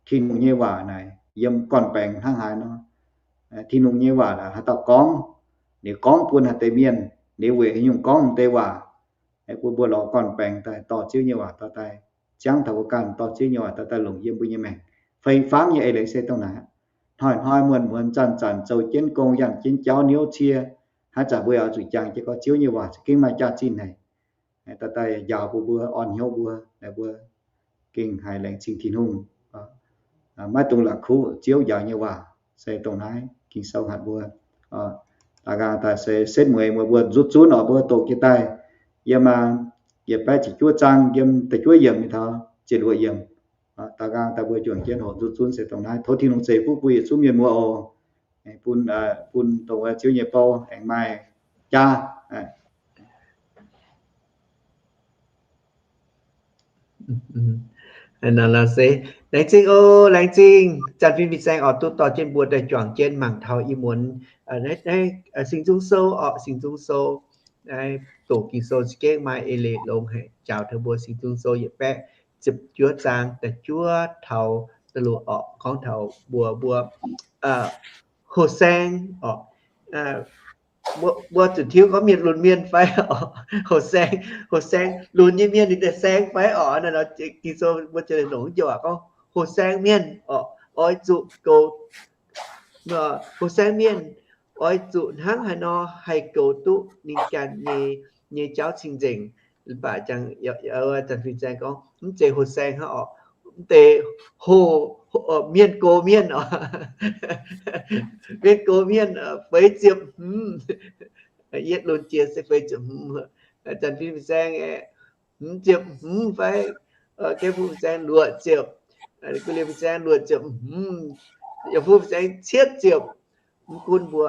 Tin-Hungh nyei waac naaic yiem gorn-baengx hnangv haaix nor. Tin-Hungh nyei waac naaic haaix dauh gorngv, ninh gorngv bun haaix deix mienh, ninh weic haaix nyungc gorngv deix waac. Bun mbuo lorz gorn-baengx daaih dorh Ziouv nyei waac dorh daaih, ziangv taux mbuo ganh dorh Ziouv nyei waac dorh daaih longc yiem mbuo nyei maengc. Fei-fangv nyei eix leiz se dongh naaic. Hnoi-hnoi muonz-muonz zanc-zanc zoux jienv gong, yangh jienv jauv hnyouv cie, haaix zanc mbuo yaac oix zuqc jangx jienv gorngv Ziouv nyei waac za'gengh maaih jaax-zinh haic. Dorh daaih njaaux bun mbuo, orn hnyouv mbuo, naaic mbuo gengh haiz laengz zingh Tin-Hungh, maiv dungx la'kuqv Ziouv njaaux nyei waac. Se dongh naaiv Ging-Sou hatc mbuo. Da'nqaang daaih se setv mueiz mueiz mbuo nzuqc zunv oc, mbuo doqc jiex daaih yiem, yietc baeqv ziepc juov zaang yiem da'juov yiemc mingh taux ziepc luoqc yiemc. Da'nqaang daaih mbuo juangc jienv hoqc nzuqc zunv se dongh naaiv. Tov Tin-Hungh ceix fuqv bun yietc zungv mienh muoz oc. Bun, bun dongh wuov Ziouv nyei bou aengx maaih jaax. Laengz zingh oc, laengz zingh Janx-Fin fin-saeng oc, duqv dorh jienv mbuo daaih juangc jienv mangc taux ih muonz naaiv Singx Nzung Sou oc, Singx Nzung Sou. Naaiv doqc Ging-Sou za'gengh maaih eix leiz longx haic, njaaux taux mbuo Singx Nzung Sou yietc baeqv ziepc juov zaang da'juov taux da'luoqc oc, gorngv taux mbuo, mbuo ho-saeng oc. Mbuo zuqc tiuv gorngv mienh lunx mienh fai oc, ho-saeng, ho-saeng, lunx nyei mienh ninh daaih saeng fai oc. Naaiv nor Ging-Sou mbuo ziouc longc joux gorngv ho-saeng mienh oc, oix zuqc goux, ho-saeng mienh oix zuqc hnangv haaix nor haih goux duqv ninh ganh nyei, nyei jauv cing-nzengc. Mv baac Janx-Fin fin-saeng gorngv mv zeiz ho-saeng hnangv oc, mv deix ho, mienh gox mienh oc, mienh gox mienh feix ziepc hmz. Yietv lunx jiex se feix ziepc hmz. Janx-Fin fin-saeng aeqv, hmz ziepc hmz fai, Gengh Fu fin-saeng luoqc ziepc, Guv Lienh fin-saeng luoqc ziepc hmz, Yaac Fu fin-saeng cietv ziepc. Mv gunv mbuo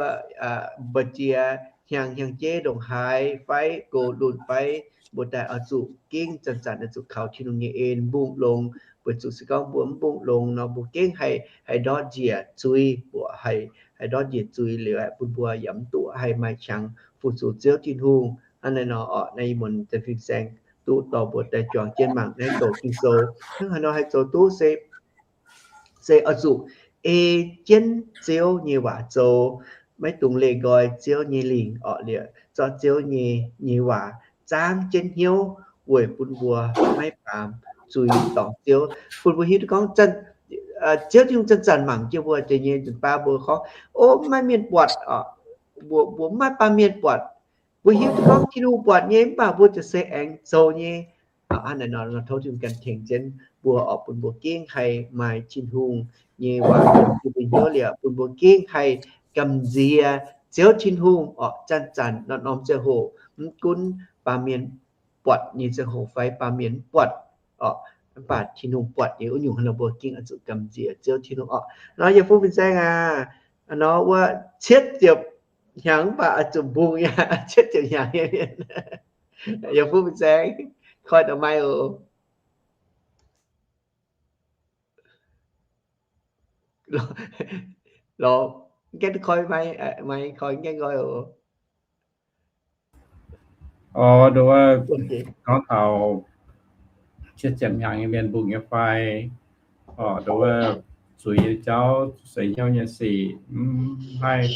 mbu'ziex hnyangx hnyangx-jeiv ndongc haaix fai gox lunx fai, mbuo daaih oix zuqc gengh zanc-zanc oix zuqc kaux Tin-Hungh nyei en mbungh longx. Weic zuqc se gorngv mbuo mv mbungh longx nor, mbuo gengh haih, haih ndortv njiec zuiz, mbuo haih, haih ndortv njiec zuiz liuz aeqv, bun mbuo yaac mv duqv haih maaih qangx fu-sux Ziouv Tin-Hungh. Hnangv naaiv nor oc, naaiv ih muonz Janx-Fin fin-saeng duqv dorh mbuo daaih juangc jienv mangc naaiv doqc Ging-Sou. Hnangv haaix nor haih zoux duqv se, se oix zuqc ei jienv Ziouv nyei waac zoux, maiv dungx leih nqoi Ziouv nyei lingc orqc, liepc zorqv Ziouv nyei, nyei waac zaangv jienv hnyouv weic bun mbuo maiv baamz zuiz dorngc Ziouv. Bun mbuo hiuv duqv gorngv Ziouv Tin-Hungh zanc-zanc mangc jienv mbuo deix nyei nzunc baav mbuo gorngv, o, maiv mienh buatc oc, mbuo, mbuo maiv baamh mienh buatc. Mbuo hiuv duqv gorngv Tin-Hungh buatc nyei, mv baac mbuo ziouc se aengx zoux nyei. Hnangv naaiv nor tov Tin-Hungh ganh tengx jienv mbuo oc, bun mbuo gengh haih maaih Tin-Hungh nyei waac yiem mbuo nyei hnyouv liepc, bun mbuo gengh haih gamh nziex Ziouv Tin-Hungh oc, zanc-zanc norm-norm ziangh hoc, mv gunv baamh mienh buatc nyei ziangh hoc fai baamh mienh mv buatc oc, mv baac Tin-Hungh buatc nyei wuov nyungc hnangv nor mbuo gengh oix zuqc gamh nziex Ziouv Tin-Hungh oc. Nor Yaac Fu fin-saeng aac, nor wuov cietv ziepc hnyangx mv baac oix zuqc mbungh yaac cietv ziepc hnyangx nyei mienh. Yaac Fu fin-saeng, koi da'mai oc. Lorz, gaengh koi mai, mai koi gaengh nqoi oc. Orv, nduov, gorngv taux cietv ziepc hnyangx nyei mienh mbungh nyei fai? Orv, nduov, zuiz nyei jauv, seix hnyouv nyei sic, mv haih,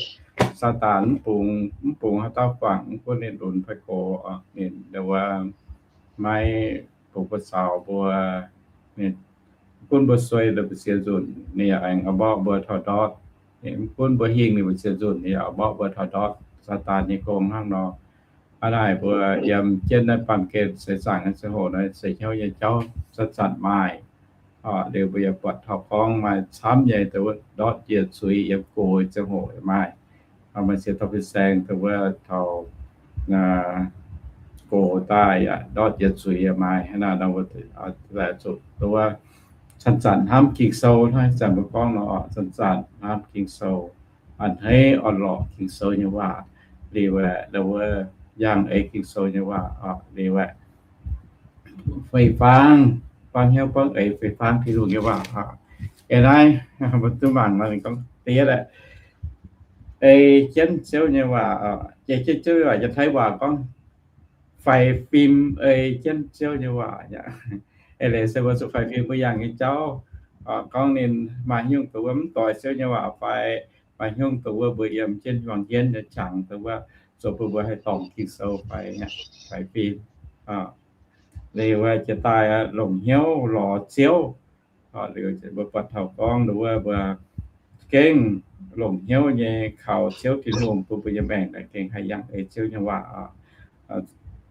Saadaan mv bungx, mv bungx haaix dauh guangc, mv gunv ninh lunx fai gox, ninh nduov maiv bungx buoz-zaux mbuo, ninh gunv mbuo suei ninh mbu'ziex nzunc, ninh yaac aengx oix mborqv mbuo taux ndortv. Ninh mv gunv mbuo hingh ninh mbu'ziex nzunc, ninh yaac oix mborqv mbuo taux ndortv. Saadaan nyei gong hnangv nor. Hnangv naaic mbuo yiem jienv naaiv baamh gen seix zaangc nyei ziangh hoc naaiv, seix hnyouv nyei jauv zanc-zanc maaih. Liuz mbuo yaac buatc taux gorngv maaih camv nyei ndortv njiec zuiz yiem gox ziangh hoc maaih. Maaih ziex dauh fin-saeng dongh wuov taux gox daaih yaac ndortv njiec zuiz yaac maaih. Hnangv naaic nor, zuqc dongh wuov zanc-zanc hnamv Ging-Sou hnangv zanc mbuo gorngv nor, zanc-zanc hnamv Ging-Sou, a'hneiv orn-lorqc Ging-Sou nyei waac liuz aeqv, dongh wuov yangh eix Ging-Sou nyei waac liuz aeqv, fei-fangv, buangv hnyouv buangv eix fei-fangv Tin-Hungh nyei waac. Ih naaiv mbuo duqv mangc nor ninh gorngv diev aeqv, ei jienv Ziouv nyei waac, ei jienv Ziouv nyei waac, Janx-Taiv waac gorngv faix fim ei jienv Ziouv nyei waac. Eix leiz se mbuo zuqc faix fim mbuo yangh nyei jauv. gorngv ninh maaih hnyouv dongh wuov mv doix Ziouv nyei waac fai maaih hnyouv dongh wuov mbuo yiem jienv hmuangx jienv nyei qangx dongh wuov zoux bun mbuo haih dorngc Ging-Sou fai, fai fim. Liuz jiex daaih longc hnyouv lorz Ziouv. Liuz mbuo buatc taux gorngv dongh wuov mbuo gengh longc hnyouv nyei kaux Ziouv Tin-Hungh bun mbuo nyei maengc naaic gengh haih yangh ei Ziouv nyei waac.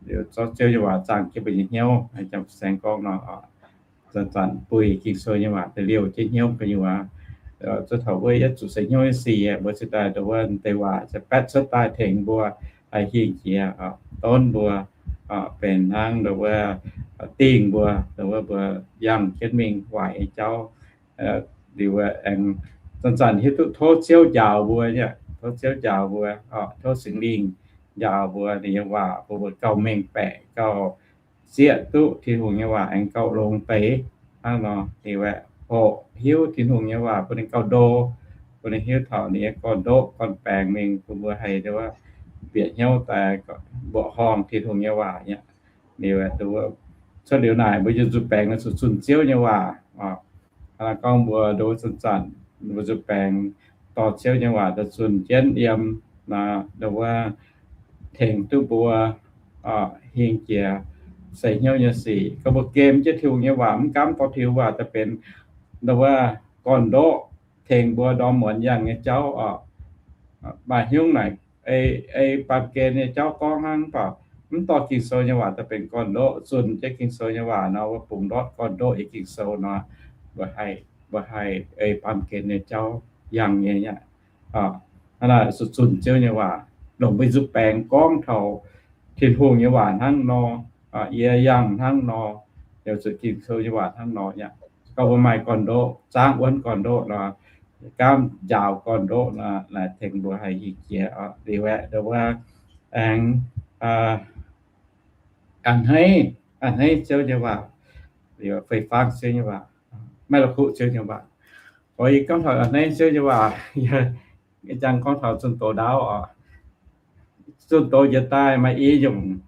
Liuz zorqv Ziouv nyei waac zaangh jienv mbuo nyei hnyouv, jangx saeng gorngv nor, zanc-zanc buih Ging-Sou nyei waac daaih liouh jienv hnyouv gu'nyuoz. Zuov taux wuov yietc zuqc seix hnyouv nyei sic, mbuo cingx daaih dongh wuov deix waac ziouc baetv cuotv daaih tengx mbuo haih hingh jiex, donv mbuo, benx hnangv dongh wuov dingh mbuo, dongh wuov mbuo yangh jienv mingh waaic nyei jauv. Liuz aengx zanc-zanc hiuv duqv tov Ziouv njaaux mbuo, tov Ziouv njaaux mbuo, tov Singx Lingh njaaux mbuo, ninh nyei waac bun mbuo gauh mengh baeqc, gauh zieqv duqv Tin-Hungh nyei waac aengx gauh longx deix. Hnangv nor ninh aeqv, hoqc hiuv Tin-Hungh nyei waac bun ninh gauh ndo, bun ninh hiuv taux ninh nyei gorn-ndoqv gorn-baengx mingh, bun mbuo haih bieqc hnyouv daaih mbuoqc horngh Tin-Hungh nyei waac aqv. Liuz cuotv liuz naaic mbuo nyei nzuih baengx zuqc zunh Ziouv nyei waac. Hnangv gorngv mbuo ndo zanc-zanc mbuo nzuih baengx dorh Ziouv nyei waac daaih zunh jienv yiem, ndo wuov tengx duqv mbuo hingh jiex seix hnyouv nyei sic. Gorngv mbuo gem jienv Tin-Hungh nyei waac mv gaamv dorh Tin-Hungh waac daaih benx ndo wuov gorn-ndoqv tengx mbuo ndorm muonz yangh nyei jauv oc. Maaih hnyouv naaic ei baamh gen nyei jauv gorngv hnangv, mv baac mv dorh Ging-Sou nyei waac daaih benx gorn-ndoqv. Zunh jienv Ging-Sou nyei waac nor, mbuo bungx ndortv gorn-ndoqv nyei Ging-Sou nor, mbuo haih, mbuo haih ei baamh gen nyei jauv yangh nyei aqv. Hnangv naaic zuqc zunh Ziouv nyei waac, longc mbuo nzuih baengx gorngv taux Tin-Hungh nyei waac hnangv nor, yie yangh hnangv nor, yaac zuqc Ging-Sou nyei waac hnangv nor aqv. Gorngv mbuo maaih gorn-ndoqv, zaangv wuonv gorn-ndoqv nor, gaamv njaaux gorn-ndoqv nor, naaic tengx mbuo haih hingh jiex oc. Liuz aeqv, ndo wuov aengx a'hneiv, a'hneiv Ziouv nyei waac, liuz fei-fangv Ziouv nyei waac, maiv la'kuqv Ziouv nyei waac. Oix yie gorngv taux a'hneiv Ziouv nyei waac, yie jangx gorngv taux zunh doz ndaauv oc. Zunh doz njiec daaih maaih i nyungc,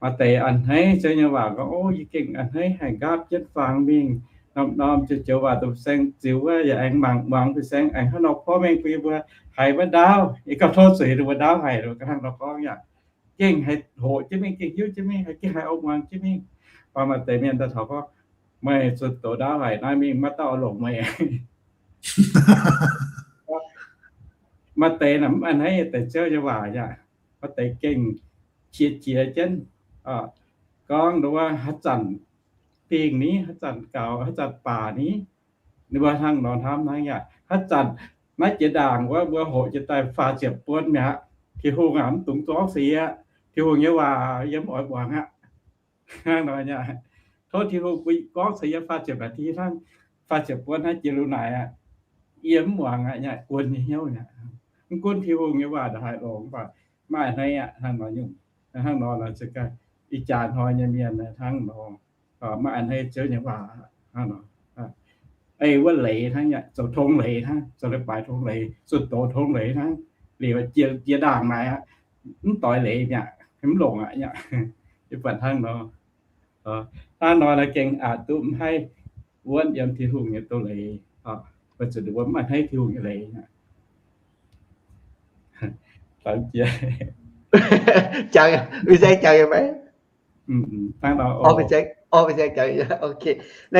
maaih deix a'hneiv Ziouv nyei waac gorngv, O, yie gengh a'hneiv haic, nqaapv jienv fangx mingh, norm-norm joux-joux waac dongh fin-saeng ziux wuov yaac aengx mangc muangx fin-saeng aengx hnangv nor porv mengh bun yie mbuo haiz wuov ndaauv. Yie gauh tov zuiz ninh mbuo ndaauv haic, ninh mbuo ganh hnangv nor gorngv yaac gengh haih hoqc jienv mingh, gengh hiuv jienv mingh, haih gengh haih oix muangx jienv mingh. Mv baac maaih deix mienh daaih taux gorngv, Meih zunh doz ndaauv haic, naaiv mingh maiv dauh oix longc meih. Maaih deix naaic mv a'hneiv deix Ziouv nyei waac aqv. Maaih deix gengh qiex jiez jienv gorngv nduov haaix zanc dingh ni, haaix zanc gaux, haaix zanc baac ni. Ninh mbuo hnangv nor hnamv hnangv yaac haaix zanc naaiv jiex ndaangc wuov mbuo hoqc jienv daaih faah ziepc buonc mi'aqv. Tin-Hungh aac, mv dungx gorngv seix yie. Tin-Hungh nyei waac yie mv oix muangx aqv. Hnangv nor aqv. Tov Tin-Hungh bun gorngv seix yie faah ziepc naaic ti hnangv, faah ziepc buonc hnangv jiex liuz naaic aqv. Yie mv muangx aqv, yaac guon nyei hnyouv aqv. Mv gunv Tin-Hungh nyei waac ndongc haaix longx, mv baac maiv a'hneiv aqv. Hnangv nor nyungc, hnangv nor nor za'gengh ih jaax hnoi nyei mienh hnangv nor, maiv a'hneiv Ziouv nyei waac hnangv nor. Ei wuov leiz hnangv, zoux tong leiz hnangv, zoux leiz-baaix tong leiz, zunh doz tong leiz hnangv. Liuz jiex ndaangc naaic aqv, mv doix leiz mi'aqv, mv longc aqv. Yie buatc hnangv nor, hnangv nor naaiv gengh aqc duqv mv haih wuonv yiem Tin-Hungh nyei doz-leiz, weic zuqc ninh mbuo mv a'hneiv Tin-Hungh nyei leiz. Jangx, mbuo se jangx yiem maiv? Laengz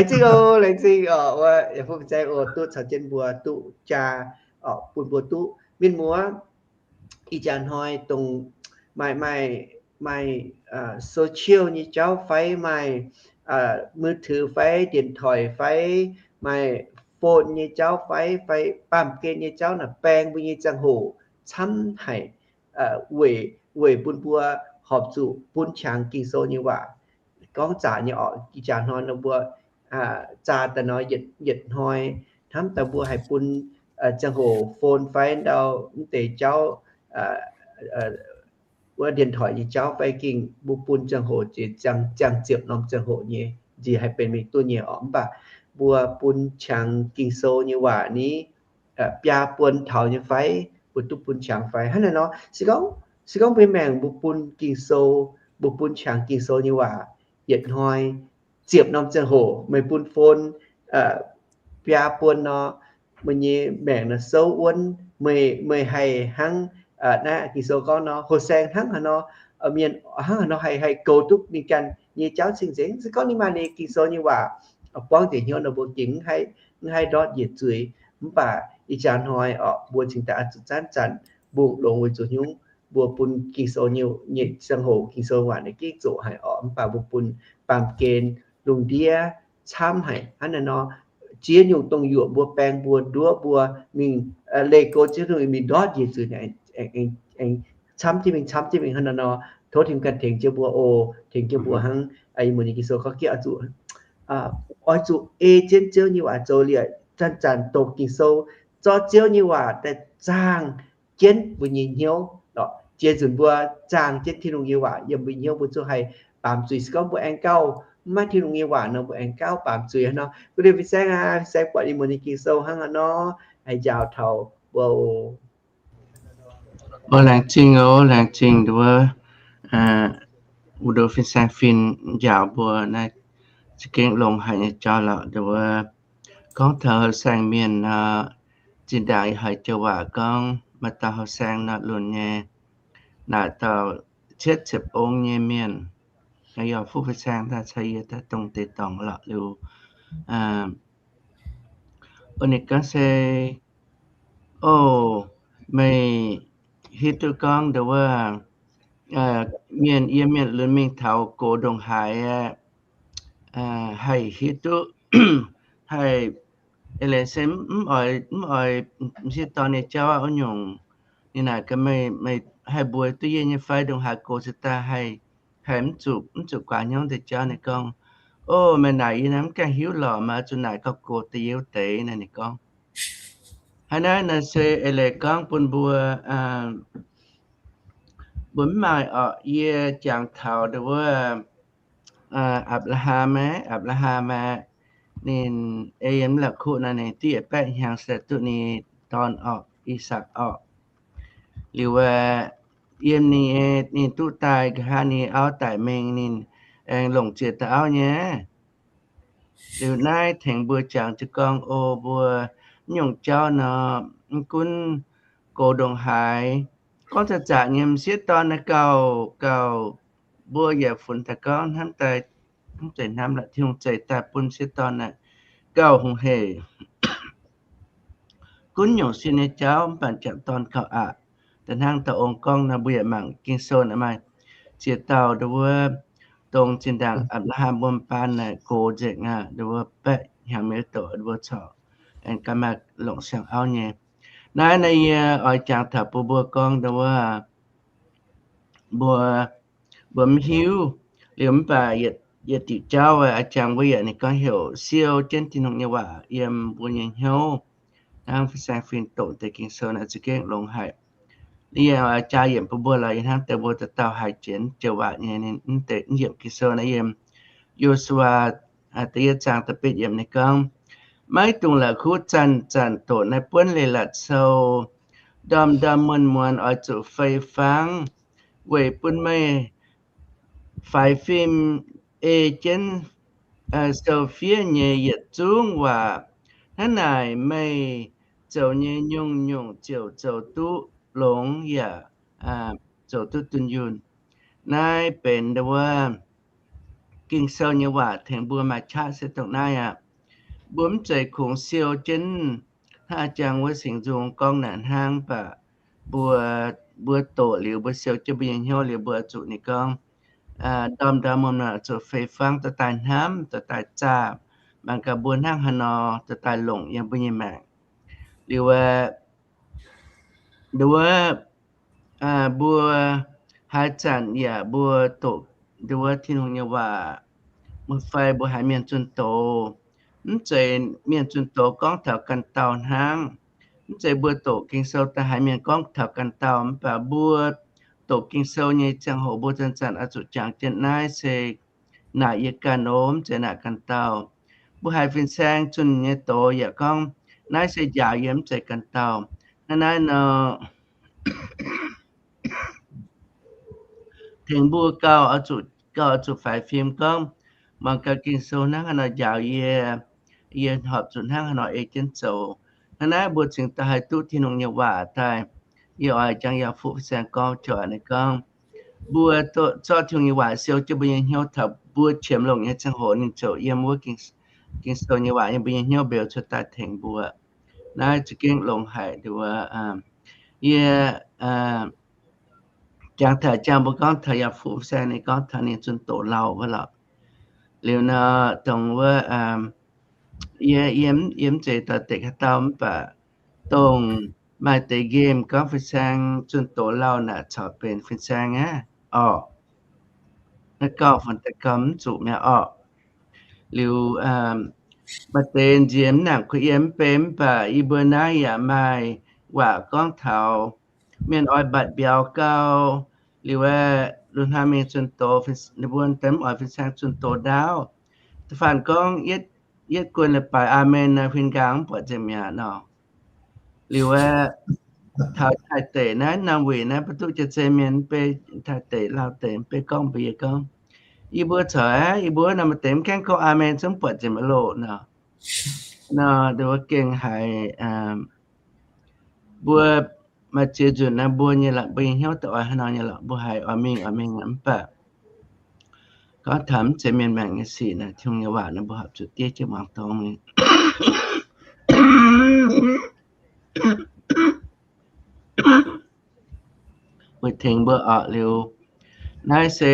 zingh oc, laengz zingh oc, wuov yaac fu-saeng oc, duqv caux jienv mbuo duqv jaa, bun mbuo duqv mienh muoz ih jaax hnoi dongh maaih, maaih, maaih social nyei jauv fai maaih มือถือ fai 电脑 fai maaih phone nyei jauv fai, fai baamh gen nyei jauv naaic baeng mbuo nyei ziangh hoc camv haic, weic, weic bun mbuo horpc zuqc bun qangx Ging-Sou nyei waac. Gorngv zaqc nyei oc, ih jaax hnoi nor mbuo zaqc daaih nor yietc, yietc hnoi hnamv daaih mbuo haih bun ziangh hoc phone fai ndau mv deix jauv, wuov 电脑 nyei jauv fai gengh mbuo bun ziangh hoc jiex ziangh, ziangh ziepc norm ziangh hoc nyei, nziex haih benx mingh duqv nyei oc. Mv baac mbuo bun qangx Ging-Sou nyei waac ni, biaa buon taux nyei fai, mbuo duqv bun qangx fai? Hnangv naaiv nor, se gorngv, se gorngv mbuo maengc mbuo bun Ging-Sou, mbuo bun qangx Ging-Sou nyei waac yietc hnoi ziepc norm ziangh hoc, meih bun phone biaa buonc nor, meih nyei maengc nor souv wuonv. Meih, meih haih hnangv, naaiv Ging-Sou gorngv nor, houh saeng hnangv haaix nor, mienh hnangv haaix nor haih, haih goux duqv ninh ganh nyei jauv cing-nzengc. Se gorngv ninh maaih ninh Ging-Sou nyei waac buangv nzengc hnyouv nor, mbuo gengh mv haih ndortv njiec zuiz. Mv baac ih jaax hnoi orqc, mbuo cingx daaih oix zuqc zanc-zanc mbungh longx weic zuqc nyungc mbuo bun Ging-Sou nyei, nyei ziangh hoc Ging-Sou waac naaiv gengh zoqc haic orqc. Mv baac mbuo bun baamh gen lungh ndiev camv haic hnangv naaiv nor, ziex nyungc dongh yuoqc mbuo, baeng mbuo, nduov mbuo mingh, leih go ziex nyungc mingh ndortv njiec zuiz, aengx camv jienv mingh, camv jienv mingh hnangv naaiv nor. Tov Tin-Hungh ganh tengx jienv mbuo oc, tengx jienv mbuo hnangv ih muonz nyei Ging-Sou gorngv gengh oix zuqc, oix zuqc ei jienv Ziouv nyei waac zoux liuz, zanc-zanc doqc Ging-Sou, zorqv Ziouv nyei waac daaih zaangh jienv mbuo nyei hnyouv. Ziex nzunc mbuo zaangh jienv Tin-Hungh nyei waac yiem mbuo hnyouv, mbuo zungv haih baamz zuiz. Se gorngv mbuo aengx gauh mv maaih Tin-Hungh nyei waac nor, mbuo aengx gauh baamz zuiz hnangv nor. Gu deix fin-saeng aac, fin-saeng buatc ih muonz nyei Ging-Sou hnangv haaix nor, haih njaaux taux mbuo oc. Laengz zingh oc, laengz zingh nduov, wuov nduov fin-saeng fin njaaux mbuo naaiv za'gengh longx haic nyei jauv lorqc. Nduov gorngv taux houh saeng mienh nor, zinh ndaangc yie haiz joux waac gorngv maaih dauh houh saeng nor lunx nyei, naaic dauh cietv ziepc ong nyei mienh, yaac fuqv fin-saeng daaih caux yie daaih dongh deix dorngx lorqc liuz, ninh gorngv se, o, meih hiuv duqv gorngv nduov wuov, mienh, yiem mienh lunx mingh taux gox ndongc haaix aqv, haih hiuv duqv, haih, eix leiz se mv oix, mv oix m'sieqv dorn nyei jauv wuov nyungc. Ninh naaic gaax meih, meih haih mbuox duqv yie nyei fai? Ndongc haaix gox cingx daaih haih, haih mv zuqc, mv zuqc guaax hnyouv deix jauv? Ninh gorngv, o, meih naaic yie naaiv mv gaengh hiuv lorqc, meih oix zuqc naaic gauh gox deix yiu deix naaic. Ninh gorngv, hnangv naaiv nor se eix leiz gorngv bun mbuo, mbuo mv maaih orqc. Yie jangx taux nduov wuov Apc^laa^ham aeqv, Apc^laa^ham aeqv, ninh ei yiem mv la'kuqv nor, ninh div yietc baeqv hnyangx se duqv ninh dorn orqc, I^sakc orqc. Liuz aeqv, yiem ninh, ninh duqv daaih nqa'haav ninh auv daic mingh, ninh aengx longc ziex dauh auv nyei. Liuz naaiv tengx mbuo jangx jienv gorngv, o, mbuo mv nyungc jauv nor, mv gunv gox ndongc haaix, gorngv zaqc zaqc nyei m'sieqv dorn naaiv gauh, gauh, mbuo yaac funx daaih gorngv hnamv daaih, mv zeiz hnamv la'Tin-Hungh zeix daaih bun m'sieqv dorn naaic gauh hungh hec. Gunv nyungc sin nyei jauv mv baac m'jangc dorn gauh aqc. Da'hnangv dauh ong gorngv nor, mbuo yaac mangc Ging-Sou naaic maaih ziex dauh nduov wuov, dongh zinh ndaangc Apc^laa^ham wuom baan naaic gox nzengc aqv, nduov wuov baeqv hnyangx mienh doqc mbuo corc aengx gaax maaih longc siang-auv nyei. Naaiv naaiv yie oix jangx taux bun mbuo gorngv nduov wuov, mbuo, mbuo mv hiuv. Liuz mv baac yietc diuc jauv a'jang mbuo yaac ninh gorngv heuc siou jienv Tin-Hungh nyei waac yiem mbuo nyei hnyouv. Hnangv fin-saeng fin doqc deix Ging-Sou naaic za'gengh longx haic. Yie jaa yiemc bun mbuo lorqc, yie hnamv deix mbuo dauh dauh haiz jiex joux waac nyei. Mv deix mv yiemc Ging-Sou naaiv yiem Yo^su^waa da'yietv zaang da'betv yiemc ninh gorngv, maiv dungx la'kuqv zanc-zanc doqc naaiv buonv leiz-latc sou. Ndorm-ndorm muonz-muonz oix zuqc fei fangv, weic bun meih faix fim ei jienv sou fiev nyei yietc zungv waac. Hnangv naaic meih zoux nyei nyungc-nyungc ziouc zoux duqv longx yaac zoux duqv dunh yunh. Naaiv benx nduov wuov Ging-Sou nyei waac tengx mbuo maaih qaqv se dongh naaiv aqv. Mbuo mv zeiz kungx siou jienv hnangv a'jang wuov singx nzung gorngv naaic hnangv, mv baac mbuo, mbuo doqc liuz, mbuo siou jienv mbuo nyei hnyouv liuz, mbuo zuqc ninh gorngv, ndorm-ndorm muonz-muonz zuqc fei fangv, dorh daaih hnamv, dorh daaih zaah, mangc gaax mbuo hnangv haaix nor dorh daaih longc yiem mbuo nyei maengc. Liuz, nduov wuov, mbuo haaix zanc yaac mbuo doqc nduov wuov Tin-Hungh nyei waac, mbuo fai mbuo haiz mienh zunh doz, mv zeiz mienh zunh doz gorngv taux ganh dauh hnangv. Mv zeiz mbuo doqc Ging-Sou daaih haiz mienh gorngv taux ganh dauh, mv baac mbuo doqc Ging-Sou nyei ziangh hoc mbuo zanc-zanc oix zuqc jangx jienv naaiv se naaic yie ganh oc, mv zeiz naaic ganh dauh. Mbuo haiz fin-saeng zunh nyei doz yaac gorngv naaiv se njaaux yie, mv zeiz ganh dauh. Hnangv naaiv nor, tengx mbuo gauh, gauh oix zuqc faix fim gorngv, mangc gaax Ging-Sou hnangv haaix nor njaaux yie, yie horpc zuqc hnangv haaix nor ei jienv zoux. Hnangv naaiv mbuo cingx daaih haih duqv Tin-Hungh nyei waac daaih. Yie oix jangx yaac fuqv fin-saeng gorngv joux ninh gorngv, mbuo zorqv Tin-Hungh nyei waac siou jienv mbuo nyei hnyouv taux mbuo qiemx longc nyei ziangh hoc ninh ziouc yiem wuov Ging-Sou nyei waac yiem mbuo nyei hnyouv mbeux cuotv daaih tengx mbuo. Naaiv za'gengh longx haic nduov. Yie jangx taux jangx mbuo gorngv taux yaac fuqv fin-saeng ninh gorngv taux ninh zunh doz lauh wuov lorqc. Liuz nor dongh wuov, yie, yie mv zeiz dorh deix haaix dauh mv baac dongh maaih deix nqemh gorngv fin-saeng zunh doz lauh naaic corc benx fin-saeng aqv orqc. Naaiv gauh fun daaih gauh mv zuqc mi'aqv orqc. Liuz maaih deix nziex mv nangc kuh yie mv bei mv baac yie mbuo naaiv yaac maaih waac gorngv taux mienh oix mbatc mbiauz gau, liuz aeqv, lungh hnoi mingh zunh doz, ninh mbuo daaih mv oix fin-saeng zunh doz ndaauv. Da'faanh gorngv yietv guon leiz-baaix aamen naaiv huin nqaang mv buatc nzengc mi'aqv nor. Liuz aeqv, taux Taiv deic naaiv, naamh wuic naaiv, mbuo duqv jiex zei mienh mv bei, Taiv deic, Laauv deic mv bei gorngv mbuox yie gorngv, yie mbuo corc aqv, yie mbuo naaiv maaih deix mv gaengh gorngv aamen zungv buatc nzengc maiv loh nor. Nor wuov gengh haiz mbuo maaih ziex nzunc naaiv mbuo nyei lorqc, mbuo nyei hnyouv daaih oix haaix nor nyei lorqc, mbuo haiz oix mingh oix mingh mv baac gorngv taux mv zeiz mienh maengc nyei sic naaic, Tin-Hungh nyei waac naaiv mbuo horpc zuqc diev jienv muangx dorngx mingh. Weic tengx mbuo orqc. Liuz naaiv se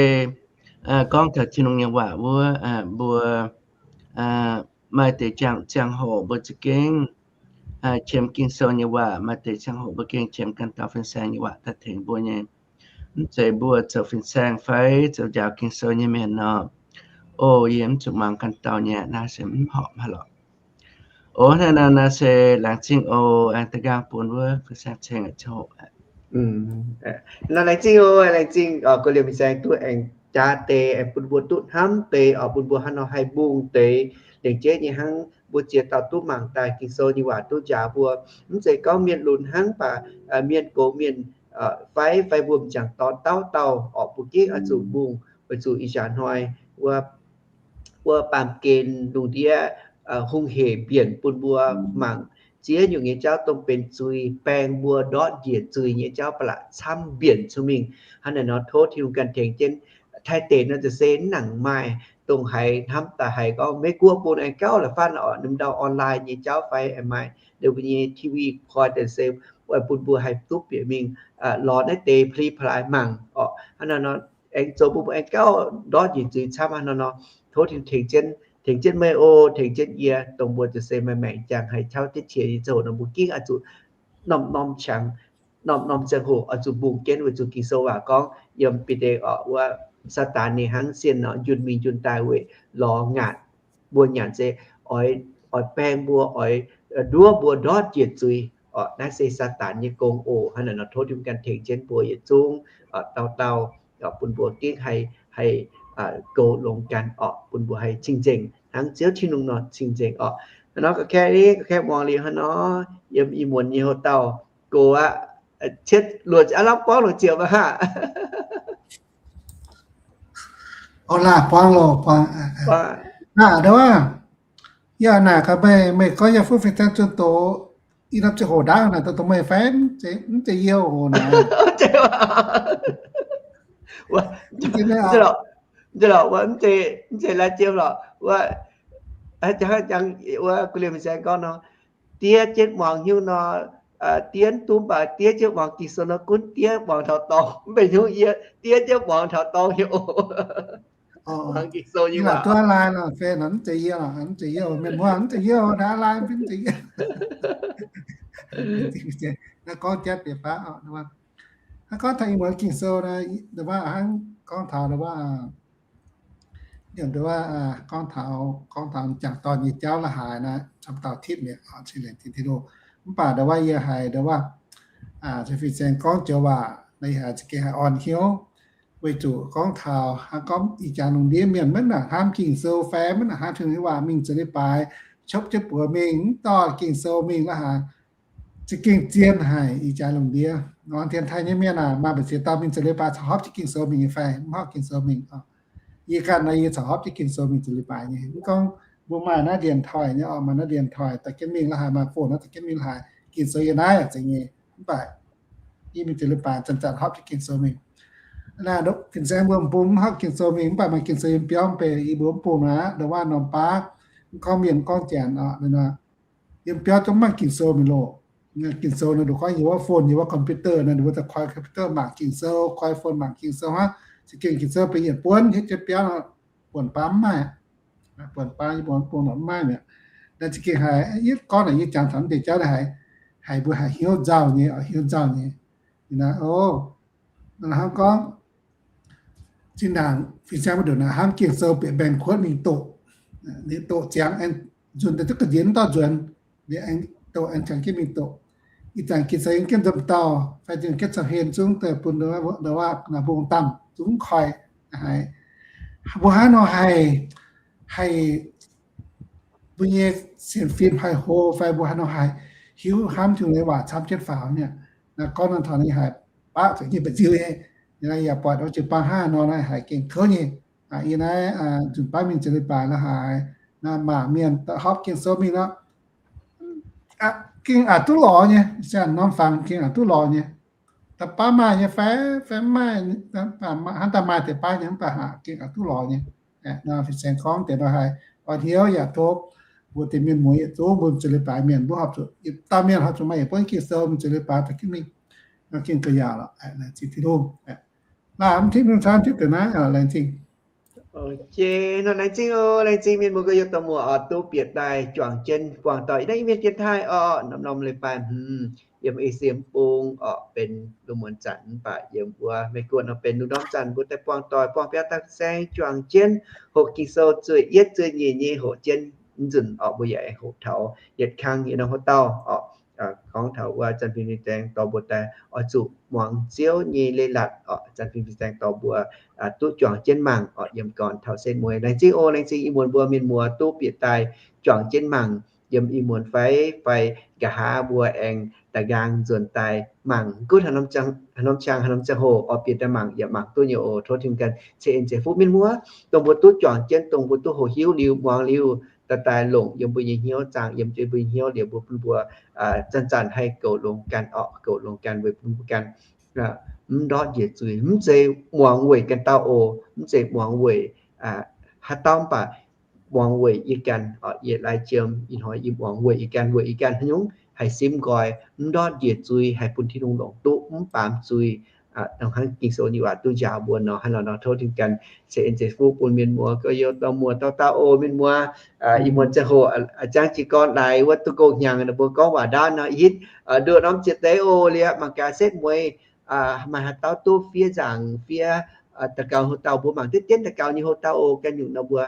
gorngv taux Tin-Hungh nyei waac wuov, mbuo maaih deix ziangh, ziangh hoc mbuo za'gengh qiemx Ging-Sou nyei waac, maaih deix ziangh hoc mbuo gengh qiemx ganh dauh fin-saeng nyei waac daaih tengx mbuo nyei. Mv zeiz mbuo zoux fin-saeng fai zoux njaaux Ging-Sou nyei mienh nor, o, yie mv zuqc muangx ganh dauh nyei, naaiv se mv horpc haaix lorqc. O, naaiv nor naaiv se laengz zingh o, aengx da'nqaang bun wuov fin-saeng ceng aqv. Laengz zingh o, laengz zingh go liemh fin-saeng duqv aengx jaax deix, aengx bun mbuo duqv hnamv deix oc, bun mbuo hnangv nor haih mbungh deix, lengc jeiv nyei hnangv mbuo ziex dauh duqv mangc daaih Ging-Sou nyei waac duqv njaaux mbuo. Mv zeiz gorngv mienh lunx hnangv baac mienh gox mienh fai, fai mbuo m'jangc dorn dauh dauh oc, mbuo gengh oix zuqc mbungh, oix zuqc ih jaax hnoi wuov, wuov baamh gen lungh ndiev hungh hec mbienc bun mbuo mangc ziex nyungc nyei jauv dongh benx zuiz, baeng mbuo ndortv njiec zuiz nyei jauv ba'laqc camv mbienc cun mingh. Hnangv naaiv nor tov Tin-Hungh ganh tengx jienv. Taiv deic nor za'gengh se mv nangc maaih dongh haiz hnamv daaih haiz gorngv Meiv Guoqv bun aengx gauh la'faanh oc, ninh ndau online nyei jauv fai aengx maaih ninh mbuo nyei T V koi daaih se oix bun mbuo haih duqv bieqc mingh lorz naaiv deix pli pa'laaix mangc oc. Hnangv naaiv nor aengx zoux bun mbuo aengx gauh ndortv njiec zuiz camv. Hnangv naaiv nor tov Tin-Hungh tengx jienv, tengx jienv meih o, tengx jienv yie, dongh mbuo za'gengh se maaih maengc jangx haih qaqv jienv qiex nyei ziangh hoc nor mbuo gengh oix zuqc norm-norm qangx, norm-norm ziangh hoc oix zuqc mbungh jienv weic zuqc Ging-Sou waac gorngv yiem Bide oc, wuov Saadaan ninh hnangv sienh nor njunh mingh njunh daaih weic lorz ngaatc mbuo nyanc se oix, oix baeng mbuo, oix nduov mbuo ndortv njiec zuiz oc. Naaiv se Saadaan nyei gong oc. Hnangv naaiv nor tov Tin-Hungh ganh tengx jienv mbuo yietc zungv dauh dauh bun mbuo gengh haih, haih goux longx ganh oc, bun mbuo haih cing-nzengc hnangv Ziouv Tin-Hungh nor cing-nzengc oc. Hnangv nor ga'kaeqv, ga'kaeqv muangx liuz hnangv nor, yiem ih muonz nyei houx-dauh gox aqv, cietv luoqc aav lamh buangv longc ziepc aqv haah. O, laaih buangv loh, buangv. Naaiv, yie naaic gaax meih, meih gorngv yie fuqv fin-saeng zunh doz, ih norm ziangh hoc ndaauv naaic dongh meih fai mv zeiz yie oc naaic. Mv zeiz lorqc, mv zeiz laaix jiem lorqc. Wuov, gu'liemh fin-saeng gorngv nor, diev jienv muangx hnyouv nor, diev duqv mv baac diev jienv muangx Ging-Sou nor gunv diev muangx taux dorngx, mv baac hnyouv yie diev jienv muangx taux dorngx hnyouv oc. Muangx Ging-Sou nyei waac duqv aav lai nor, fai nor mv zeiz yie, mv zeiz yie, mienh muoz mv zeiz yie, aav lai mv zeiz yie. Naaiv gorngv jatv deix faav. Naaiv gorngv taux ih muonz Ging-Sou naaiv, hnangv gorngv taux, gorngv taux, gorngv taux m'jangc dorn nyei jauv la'haaix naaiv, camv dauh tipv mi'aqv, cing-nzengc Tin-Hungh. Mv baac ndongc wuov yie haiz ndongc wuov, fin-saeng gorngv joux waac naaiv, yie haiz za'gengh haih orn hnyouv, weic zuqc gorngv taux hnangv gorngv ih jaax lungh ndiev mienh maiv nangc hnamv Ging-Sou fai maiv nangc hnamv Tin-Hungh nyei waac mingh zoux leiz-baaix, qopv jienv buoz mingh, mv dorh Ging-Sou mingh la'haaix, za'gengh zien haic. Ih jaax lungh ndiev, muangx dienx taaih nyei mienh aah, maaih mbu'ziex dauh mingh zoux leiz-baaix corc hopv jienv Ging-Sou mingh nyei fai mv hopv Ging-Sou mingh? Yie ganh nor, yie corc hopv jienv Ging-Sou mingh zoux leiz-baaix nyei. Mv gorngv Mbuo maaih naaiv điện thoại nyei oc, maaih naaiv điện thoại da'jienv mingh la'haaix, maaih phone naaiv da'jienv mingh la'haaix, Ging-Sou yiem naaiv aqv, zeiz nyei. Mv baac yie mingh nzengc leiz-baaix zanc-zanc hopv jienv Ging-Sou mingh. Naaiv fin-saeng mbuo mv bung mv hopv Ging-Sou mingh, mv baac maaih Ging-Sou yiem biauv mv bei, yie mbuo mv bung aqv, ndongc wuov norm baav, mv gorngv mienh gorngv janx oc, yiem biauv zungv maaih Ging-Sou mingh loh. Ging-Sou naaiv nduqc gorngv yiem wuov phone, yiem wuov computer naaiv, ninh mbuo daaih koi computer mangc Ging-Sou, koi phone mangc Ging-Sou hnangv. Za'gengh Ging-Sou benx yietc buonv, hietv jienv biauv nor, buonc baav mv maaih. Buonc baav yie mbuo bung nor mv maaih mi'aqv. Naaiv za'gengh haiz yie gorngv naaic, yie jangx taux mv deix jauv naaiv haiz, haiz mbuo haiz hnyouv nzauh nyei, hnyouv nzauh nyei. Hnangv gorngv zinh ndaangc fin-saeng mbuo ndongc naaic hnamv Ging-Sou bieqc mbaengx-kuotv mingh doqc, ninh doqc ziangx aengx nzunc daaih duqv ga'nziex mv dorh nzuonx, ninh aengx doqc aengx ziangx jienv mingh doqc. Ih zanc Ging-Sou yiem jienv nzomc dauh fai yiem jienv caux hlen zungv daaih bun ndongc wuov naaic mbong damh zungv mv koi. Haiz mbuo hnangv nor haih, haih mbuo nyei sienx fim haih hlo fai mbuo hnangv nor haih hiuv hnamv Tin-Hungh nyei waac camv jienv faaux nyei. Naaiv gorngv nor taux ninh haiz baqv zuqc nyei mba'nziu nyei. Yaac buatc oix zuqc bang hnangv nor naaiv haiz gengh kouv nyei. Yie naaiv nzunc baav mingh nzengc leiz-baaix la'haaix, naaiv mangc mienh daaih hopv Ging-Sou mingh nor, gengh aqc duqv lorz nyei, norm fangx gengh aqc duqv lorz nyei. Da'baav maaih nyei fai, fai mv maaih, hnangv daaih maaih deix baav nyei mv baac aqc gengh aqc duqv lorz nyei. Nor fin-saeng gorngv deix nor haih oix hnyouv yaac tov mbuo deix mienh muoz yietc zungv mbuo nzengc leiz-baaix mienh mbuo horpc zuqc, yietc dauh mienh horpc zuqc maaih yietc buonv Ging-Sou nzengc leiz-baaix daaih jienv mingh, nor gengh gauh yaauc lorqc. Zingh Tin-Hungh. Laanh mv tipv mingh camv tipv deix naaiv, laengz zingh. Nor laengz zingh oc, laengz zingh mienh muoz gu'nyuoz dauh muoz oix duqv bieqc daaih juangc jienv buangh doic naaiv Iu-Mienh dienx taaih oc. Norm-norm leiz-baaih hmz yiem Esie bung oc benx lungh muonz zanc mv baac yiem wuov Meiv Guoqv nor benx lungh ndorm zanc mbuo daaih buangh doic buangh biauv daaih saeng juangc jienv hoqc Ging-Sou zueih yietv zueih nyeic nyei hoqc jienv nzunc oc, mbuo yaac aengx hoqc taux yietc kang yietc norm hoc-dauh oc. Gorngv taux wuov zanc fim fin-saeng dorh mbuo daaih oix zuqc muangx Ziouv nyei leiz-latc oc. Zanc fim fin-saeng dorh mbuo duqv juangc jienv mangc oc. Yiem gorn taux setv mueiz laengz zingh oc, laengz zingh ih muonz mbuo mienh muoz duqv bieqc daaih juangc jienv mangc yiem ih muonz fai, fai nqa'haav mbuo aengx da'nqaang nzuonx daaih mangc gunv haaix norm qang haaix norm ziangh hoc oix bieqc daaih mangc yaac mangc duqv nyei oc. Tov Tin-Hungh ganh ceix en ceix fuqv mienh muoz, dongh mbuo duqv juangc jienv, dongh mbuo duqv hoqc hiuv liuz muangx liuz daaih daaih longc yiem mbuo nyei hnyouv, zaangc yiem mbuo nyei hnyouv liuz mbuo bun mbuo zanc-zanc haih goux longx ganh orqc, goux longx ganh weic bun mbuo ganh mv ndortv njiec zuiz, mv zeiz muangx weic ganh dauh oc, mv zeiz muangx weic haaix dauh mv baac muangx weic yie ganh oc. Yie lai jiem ih hnoi yie muangx weic yie ganh, weic yie ganh haaix nyungc haih simv nqoi, mv ndortv njiec zuiz, haih bun Tin-Hungh longc duqv, mv baamz zuiz. Dongh hnangv Ging-Sou nyei waac duqv njaaux mbuo nor, hnangv nor nor tov Tin-Hungh ganh ceix en ceix fuqv bun mienh muoz gorx-youz dauh muoz dauh dauh oc. Mienh muoz, ih muonz ziangh hoc a'jang jiez gorn laaix wuov duqv gong hnyangx ninh mbuo gorngv waac ndaauv nor, hitv nduqc norm ziec deix oc. Liuz mangc gaax setv mueiz maaih haaix dauh duqv fiev nzaangc fiev daux gaux hoc-dauh, mbuo mangc diqv jienv daux gaux nyei hoc-dauh oc. Ganh nyungc nor mbuo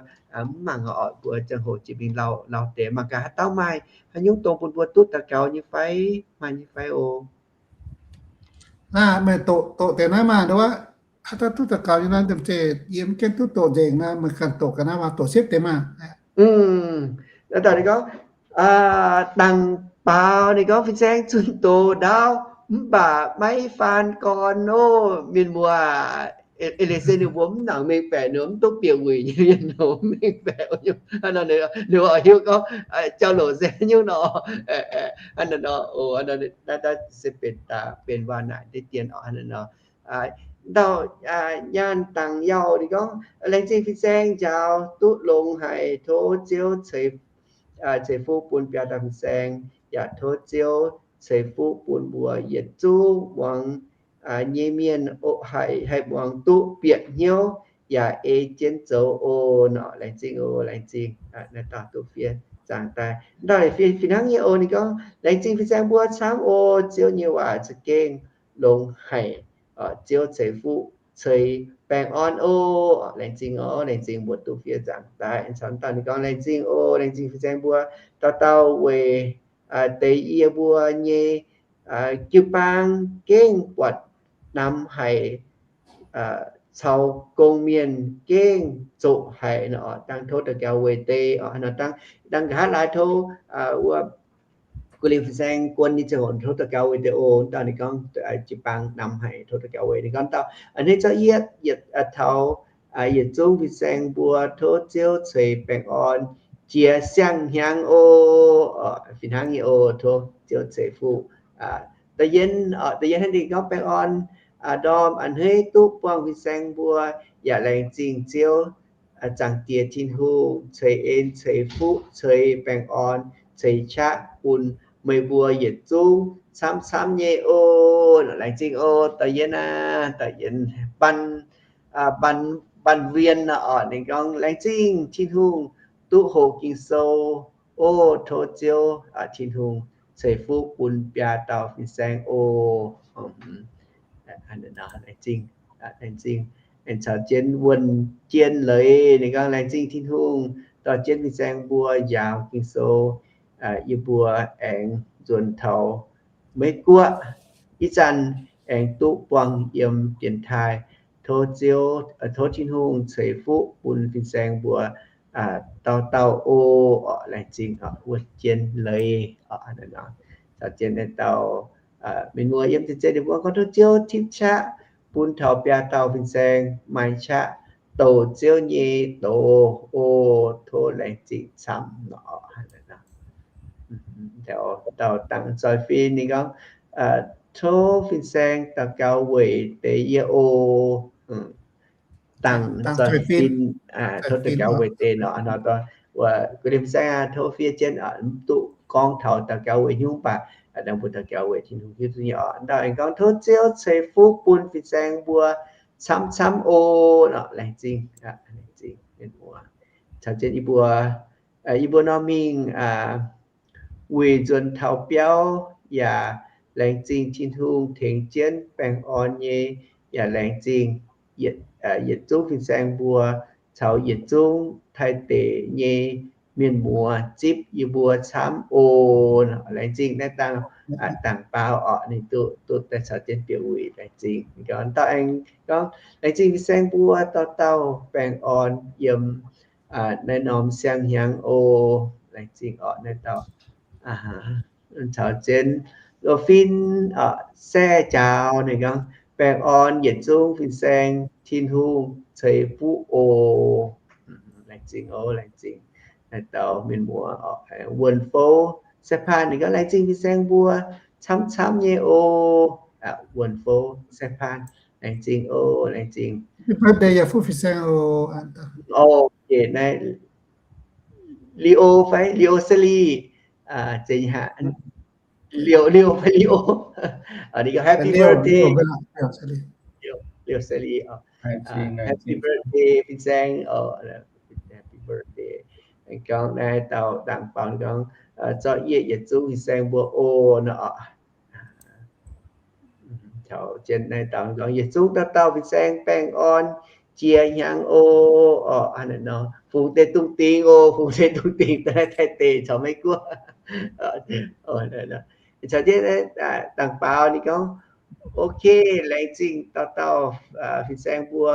mv mangc oc, mbuo ziangh hoc jiex mingh lauh lauh deix. Mangc gaax haaix dauh maaih haaix nyungc dongh bun mbuo duqv daux gaux nyei fai, maaih nyei fai oc. Aa, meih doqc doqc deix naaiv maah, nduov, haaix dauh duqv daux gaux nyei naaiv, zemh zeiz yie mv gaengh duqv doqc nzengc naaiv, meih ganh doqc ga'naaiv maah, doqc siepv deix maah. Dangc baaux ninh gorngv fin-saeng zunh doz ndaauv mv baac maiv faan gorn oc. Mienh muoz, eix leiz se ninh mbuo mv nangc mengh baeqc, ninh mbuo mv duqv bieqc wuic nyei mienh, ninh mbuo mv mengh baeqc. Ninh mbuo oix hiuv gorngv jauv-louc se nyungc nor. Naaiv naaiv se benx daaih benx waac naaic deix dien oc. Dauh nyaanh dangx yauh ninh gorngv, laengz zingh fin-saeng njaaux duqv longx haic, tov Ziouv ceix, ceix fuqv bun biaa dauh fin-saeng, yaac tov Ziouv ceix fuqv bun mbuo yietc zungv muangx nyei mienh oc, haih, haih muangx duqv bieqc hnyouv yaac ei jienv zoux oc. Nor laengz zingh oc, laengz zingh. Naaiv dauh duqv fiev zaangc daaih, dauh fih, fih hnangv nyei oc. Ninh gorngv, laengz zingh fin-saeng mbuo camv oc. Ziouv nyei waac za'gengh longx haic. Ziouv ceix fuqv ceix baengh orn oc. Laengz zingh oc, laengz zingh mbuo duqv fiev zaangc daaih. Caux dauh ninh gorngv, laengz zingh oc, laengz zingh fin-saeng mbuo dauh dauh weic deix yie mbuo nyei jiu-baang gengh buatc namx haic, caux gong mienh gengh zoqc haic nor. Dangh tov daux gaux weic deix oc. Nor dangh, dangh nqa'haav laaix tov wuov gu'lingh fin-saeng guon nyei ziangh hoc tov daux gaux weic deix oc. Dauh ninh gorngv jiu-baang namx haic, tov daux gaux weic. Ninh gorngv dauh a'hneiv zorqv yietv, yietc taux yietc zungv fin-saeng mbuo tov Ziouv ceix baengh orn jiex siang-hnyangx oc. Fih hnangv nyei oc, tov Ziouv ceix fuqv. Da'yietv, da'yietv hnangv ninh gorngv baengh orn ndorm a'hneiv duqv buangh fin-saeng mbuo, yaac laengz zingh Ziouv, zaangc Diex Tin-Hungh ceix en, ceix fuqv, ceix baengh orn, ceix qaqv bun meih mbuo yietc zungv camv-camv nyei oc. Laengz zingh oc, da'yietv aav, da'yietv ban, ban, ban wien oc. Ninh gorngv laengz zingh Tin-Hungh duqv hoqc Ging-Sou oc. Tov Ziouv Tin-Hungh ceix fuqv bun biaa dauh fin-saeng oc. Laengz zingh, laengz zingh. Aengx caux jienv wuonh jien leiz, ninh gorngv laengz zingh Tin-Hungh dorh jienv fin-saeng mbuo njaaux Ging-Sou. Yie mbuo aengx nzuonx taux Meiv Guoqv, ih zanc aengx duqv buangh yiem dienx taaih. Tov Ziouv, tov Tin-Hungh ceix fuqv bun fin-saeng mbuo dauh dauh oc. Laengz zingh wuonh jien leiz. Caux jienv naaiv dauh mienh muoz yiem zien-zien ninh mbuo gorngv tov Ziouv tipv qaqv bun taux biaa dauh fin-saeng maaih qaqv douc Ziouv nyei doz oc. Tov laengz zingh camv nor. Dauh dangc zoih fin ninh gorngv, tov fin-saeng daux gaux weic deix yie oc. Dangc zoih fin, tov daux gaux weic deix nor. Guei fin-saeng aah, tov fiev jienv, mv duqv gorngv taux daux gaux weic hnyouv, mv baac dangh mbuo daux gaux weic Tin-Hungh hiuv duqv nyei oc. Dauh aengx gorngv tov Ziouv ceix fuqv bun fin-saeng mbuo camv-camv oc. Laengz zingh, laengz zingh mienh muoz. Caux jienv yie mbuo, yie mbuo nor mingh wuic nzuonx taux biauv yaac laengz zingh Tin-Hungh tengx jienv baengh orn nyei, yaac laengz zingh yietc zungv fin-saeng mbuo caux yietc zungv Taiv deic nyei mienh muoz zipv yie mbuo camv oc. Laengz zingh naaiv dangh, dangc baaux orqc, ninh duqv, duqv daaih caux jienv bieqc wuic. Laengz zingh. Ninh gorngv, dauh aengx gorngv, laengz zingh fin-saeng mbuo dauh dauh baengh orn yiem naaiv norm siang-hnyangx oc. Laengz zingh orqc naaiv dauh. Caux jienv Lo Fin, Saeh Jaaux, ninh gorngv, baengh orn yietc zungv fin-saeng, Tin-Hungh ceix fuqv oc. Laengz zingh oc, laengz zingh. Naaiv dauh mienh muoz, Wuonh Fouv Saeh Paan, ninh gorngv, laengz zingh fin-saeng mbuo camv-camv nyei oc. Wuonh Fouv Saeh Paan, laengz zingh oc, laengz zingh. Happy birthday yaac fuqv fin-saeng oc. Oc, naaiv Leo fai Leo Seli, zeiz haic. Leo, Leo fai Leo? Ninh gorngv happy birthday. Leo Seli, happy birthday fin-saeng. Happy birthday. Gorngv naaiv dauh dangc baaux ninh gorngv, zorqv yie yietc zungv fin-saeng mbuo oc nor. Taux jienv naaiv dauh gorngv, yietc zungv dauh dauh fin-saeng baengh orn jiex hnyangx oc. Orqc, hnangv naaiv nor, fungx deix dungz dingc oc, fungx deix dungz dingc daaih Taiv deic caux Meiv Guoqv. Caux jienv dangc baaux ninh gorngv, ok, laengz zingh dauh dauh fin-saeng mbuo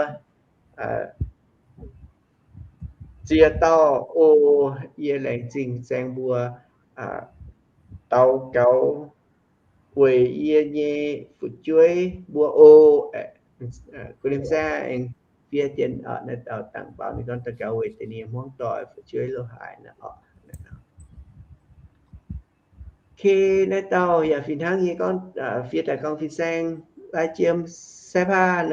ziex dauh oc. Yie laengz zingh fin-saeng mbuo daux gaux weic yie nyei fu'jueiv mbuo oc. Guei fin-saeng aengx fiev jienv naaiv dauh dangc baaux ninh gorngv daux gaux weic deix ninh nyei hmuangv doic fu'jueiv loz-haaix nor. Ok, naaiv dauh yaac fih hnangv nyei gorngv, fiev daaih gorngv fin-saeng, Lai Jiem Saeh Paan,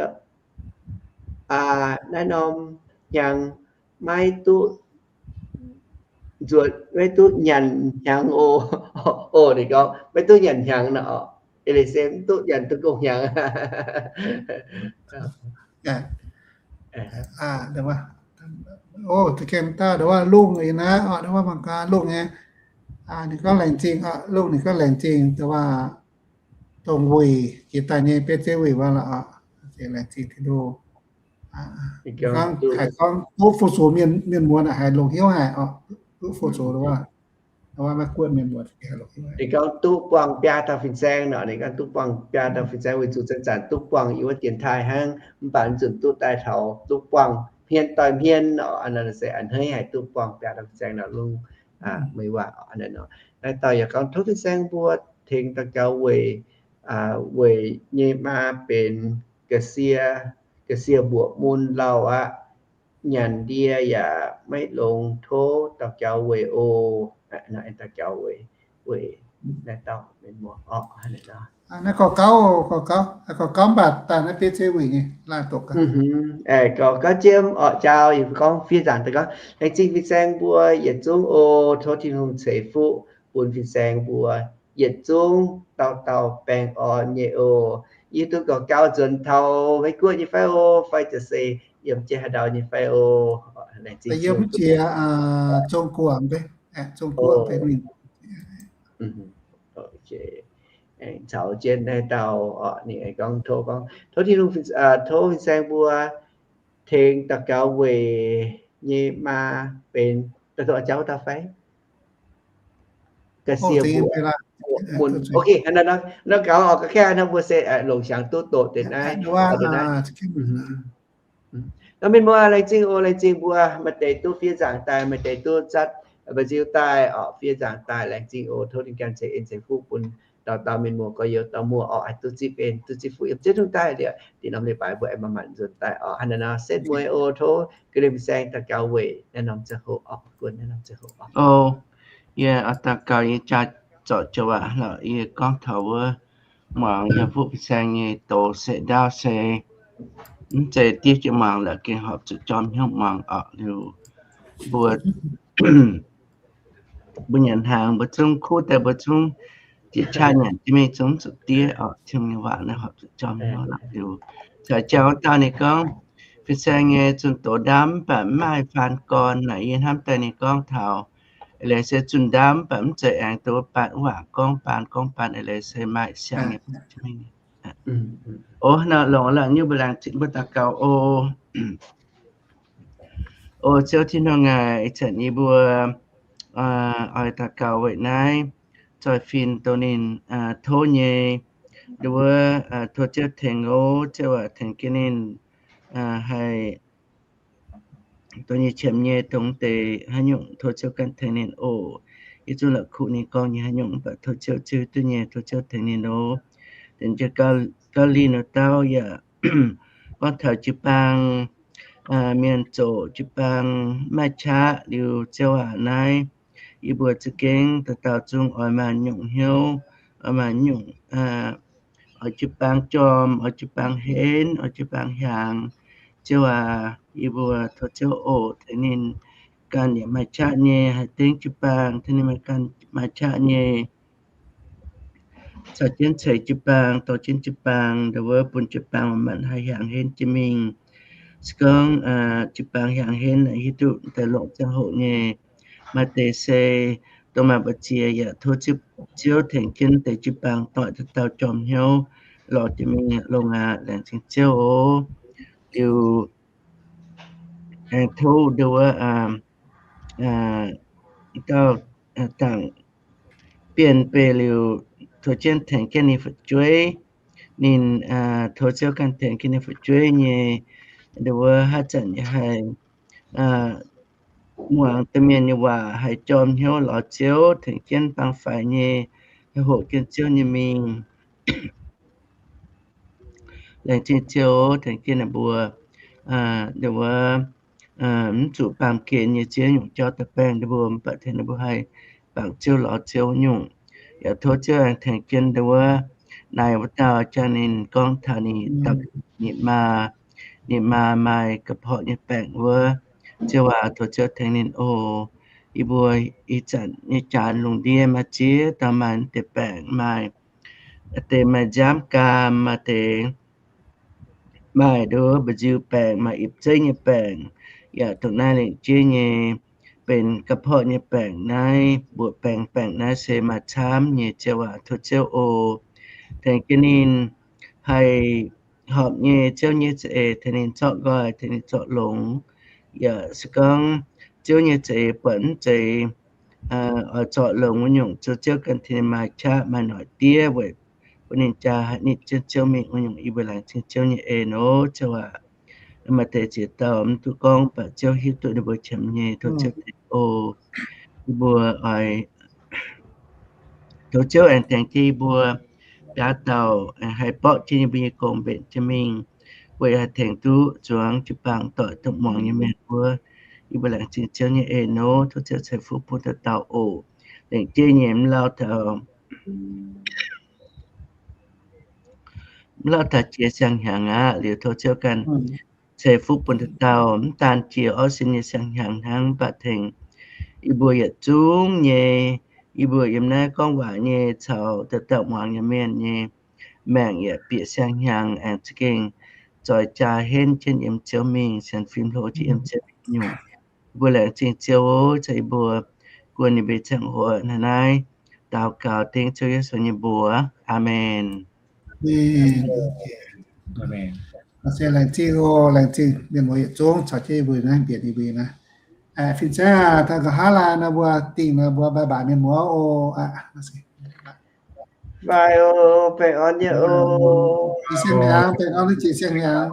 naaiv norm hnyangx maiv duqv nzuonx, maiv duqv nyanc hnyangx oc. Oc, ninh gorngv maiv duqv nyanc hnyangx nor. Eix leiz se mv duqv nyanc duqv gong hnyangx. Oc, za'gengh daaih nduov waac lungh eix naaiv, nduov waac mangc gaax lungh nyei. Ninh gorngv laengz zingh, lungh ninh gorngv laengz zingh nduov waac dongh wuic jiex daaih nyei betv zeiv wuic wuov lorqc. Laengz zingh Tin-Hungh. Haiz gorngv duqv fu-sux mienh, mienh muoz naaic haiz longc hnyouv haic oc. Duqv fu-sux nduov waac, nduov waac maiv guoqv mienh muoz haiz longc hnyouv haic. Ninh gorngv duqv buangh biaa dauh fin-saeng nor, ninh gorngv duqv buangh biaa dauh fin-saeng weic zuqc zanc-zanc duqv buangh yiem wuov dienx taaih hnangv, mv baac nzunc duqv daaih taux duqv buangh hmien doix hmien nor, se a'hneiv haic duqv buangh biaa dauh fin-saeng nor lungh, meih waac nor. Naaiv dauh yaac gorngv tov fin-saeng mbuo tengx daux gaux weic, weic nyei maa benx ga'sie, ga'sie mbuoqc mun lauh aqv. nyanc ndie yaac maiv longx, tov daux gaux weic oc. Daux gaux weic, weic naaiv dauh mienh muoz orqc. Naaiv gorx gauv, gorx gauv, gorx gauv mv baac daaih naaiv bieiv zeiv wuic nyei, laanh doqc gaax. Gorx gauv jiem orqc, jaau yie gorngv fiev nzaangc daaih gorngv, laengz zingh fin-saeng mbuo yietc zungv oc. Tov Tin-Hungh ceix fuqv bun fin-saeng mbuo yietc zungv dauh dauh baengh orn nyei oc. Yie duqv gorx gauv nzuonx taux Meiv Guoqv nyei fai oc, fai ziouc se yiem jienv haaix ndau nyei fai oc. Laengz zingh yiem jiex Zong Guoqv, Zong Guoqv. Aengx caux jienv naaiv dauh orqc, ninh aengx gorngv tov, gorngv tov Tin-Hungh, tov fin-saeng mbuo tengx daux gaux weic nyei maa benx daaih tov jauv dauh fai? Ga'sie mbuoqc, mun, ok, nor gaux orqc, ga'kaiv nor mbuo se longc siangx duqv doqc deix naaiv. Nor mienh muoz, laengz zingh oc, laengz zingh mbuo maaih deix duqv fiev nzaangc daaih, maaih deix duqv zatv mba'nziu daaih orqc, fiev nzaangc daaih, laengz zingh oc. Tov ninh ganh ceix en ceix fuqv bun dauh dauh mienh muoz gorx-youz dauh muoz orqc, haih duqv zipv en duqv zipv fuqv yiem ziouv zungv daaih liuz, da'nyeic norm leiz-baaix mbuo aengx maaih maanc nzuonx daaih orqc. Hnangv naaiv nor setv mueiz oc. Tov ga'naaiv fin-saeng daux gaux weic naaiv norm ziangh hoc orqc, guon naaiv norm ziangh hoc orqc. Oc, yie oix daux gaux, yie jaa zorc joux waac lorqc. Yie gorngv taux wuov muangx yiem fuqv fin-saeng nyei doz se ndaauv se mv zeiz diev jienv muangx lorqc, gengh horpc zuqc jorm hnyouv muangx orqc. Liuz mbuo, mbuo nyanc hnaangx mbuo zungv kuv daaih, mbuo zungv jiex qaqv nyanc jienv mingh, zungv zuqc diev orqc. Tin-Hungh nyei waac naaiv horpc zuqc jorm hnyouv lorqc. Liuz caux jauv dauh ninh gorngv, fin-saeng nyei zunh doz ndaamv mv baac mv maaih faan gorn naaic. Yie hnamv daaih ninh gorngv taux eix leiz se zunh ndaamv mv baac mv zeiz aengx doz baan wuov waac gorngv baan gorngv baan, eix leiz se maaih siang nyei. Oc, nor longc la'nyuv mbuo laengz zingh mbuo daux gaux oc. O Ziouv Tin-Hungh aac, ih zanc yie mbuo oix daux gaux weic naaiv zoih fin, dongh ninh tov nyei, nduov wuov, tov Ziouv tengx oc. Ziouv aac, tengx jienv ninh haih dongh nyei qiemx nyei dongh deix haaix nyungc, tov Ziouv ganh tengx ninh oc. Yie zungv la'kuqv ninh gorngv nyei haaix nyungc, mv baac tov Ziouv ziux duqv nyei, tov Ziouv tengx ninh oc. Deix jiex gauh lingh nor dauh yaac gorngv taux jiu-baang mienh zoqc, jiu-baang maaih qaqv liuz, Ziouv aac, naaiv yie mbuo za'gengh dauh dauh zungv oix maaih nyungc hnyouv, oix maaih nyungc, oix jiu-baang jorm, oix jiu-baang henv, oix jiu-baang hiaangx. Ziouv aac, yie mbuo tov Ziouv oc, tengx ninh ganh yaac maaih qaqv nyei haih dengv jiu-baang, tengx ninh maaih ganh maaih qaqv nyei caux jienv ceix jiu-baang, dorh jienv jiu-baang, nduov wuov bun jiu-baang manc-manc haih hiaangx henv jienv mingh. Se gorngv jiu-baang hiaangx henv naaic, hiuv duqv daaih longc ziangh hoc nyei. Maaih deix se dongh maaih mbu'ziex yaac tov Ziouv tengx jienv deix jiu-baang doic dauh dauh jorm hnyouv lorz jienv mingh longx aqv. Laengz zingh Ziouv oc. Liuz aengx tov nduov wuov dauh dangc bienh beic liuz, tov Ziouv tengx jienv ninh fu'jueiv. Ninh tov Ziouv ganh tengx jienv ninh fu'jueiv nyei, nduov wuov haaix zanc yaac haih muangx domh mienh nyei waac, haih jorm hnyouv lorz Ziouv, tengx jienv baeng faix nyei, haih hoqc jienv Ziouv nyei mingh. Laengz zingh Ziouv tengx jienv ninh mbuo, nduov wuov, mv zuqc baamh gen nyei ziex nyungc jauv daaih baengh ninh mbuo, mv baac tengx ninh mbuo haih bangc Ziouv lorz Ziouv nyungc. Yaac tov Ziouv aengx tengx jienv nduov wuov naaic wuov dauh jangx ninh gorngv taux ninh dauh, ninh maa, ninh maa maaih ga'porqv nyei baengc wuov. Ziouv aac, tov Ziouv tengx ninh oc. Yie mbuo ih zanc nyei jaax lungh ndiev maaih ziex dauh maaih deix baengc, maaih deix maaih nziaamv gaam, maaih deix maaih nduov mba'nziu baengc, maaih ipv zeiv nyei baengc, yaac dongh naaiv lengc jeiv nyei benx ga'porqv nyei baengc naaiv, mbuoqc baengc, baengc naaiv se maaih camv nyei. Ziouv aac, tov Ziouv oc, tengx jienv ninh haih horpc nyei Ziouv nyei za'eix tengx ninh zorqv nqoi, tengx ninh zorqv longx. Yaac se gorngv Ziouv nyei za'eix buatc mv zeiz oix zorqv longx wuov nyungc, Ziouv, Ziouv ganh tengx ninh maaih qaqv maaih noic diev weic bun ninh jaa haih nitv jienv Ziouv mingh wuov nyungc. Yie mbuo laengz zingh Ziouv nyei en oc, Ziouv aac. Maaih deix ziex dauh mv duqv gorngv, mv baac Ziouv hiuv duqv ninh mbuo qiemx nyei, tov Ziouv tengx oc. Yie mbuo oix, tov Ziouv aengx tengx jienv yie mbuo biaa dauh aengx haih borqv jienv yie mbuo nyei gong mbenc jienv mingh. weic haih tengx duqv zuangx jiu-baang doic duqv muangx nyei mienh mbuo. Yie mbuo laengz zingh Ziouv nyei eix nor, tov Ziouv ceix fuqv bun dauh dauh oc. Lengc jeiv nyei mv lauh taux, mv lauh taux jiex siang-hnyangx aqv. Liuz tov Ziouv ganh ceix fuqv bun dauh dauh, mv daan jiex orqv sin nyei siang-hnyangx hnangv, mv baac tengx yie mbuo yietc zungv nyei, yie mbuo yiem naaiv gorngv waac nyei caux dauh dauh muangx nyei mienh nyei maengc yaac bieqc siang-hnyangx aengx za'gengh zoix jaa henv jienv yiem Ziouv mingh, sienx fim hlo jienv yiem Ziouv mingh nyungc. Yie mbuo laengz zingh Ziouv oc, caux yie mbuo guon ninh mbuo ziangh hoc hnangv naaiv daux gaux dengv Ziouv Yesu nyei mbuox. Aamen. Se laengz zingh oc, laengz zingh mienh muoz yietc zungv caux jienv yie mbuo naaiv mbienc yie mbuo naaiv. Fin-saeng aac, taux nqa'haav laai nor mbuo dingh nor mbuo mbaih mbaaic mienh muoz oc. Bye oc, baengh orn nyei oc. Jiex siang-hnyangx, baengh orn jiex siang-hnyangx.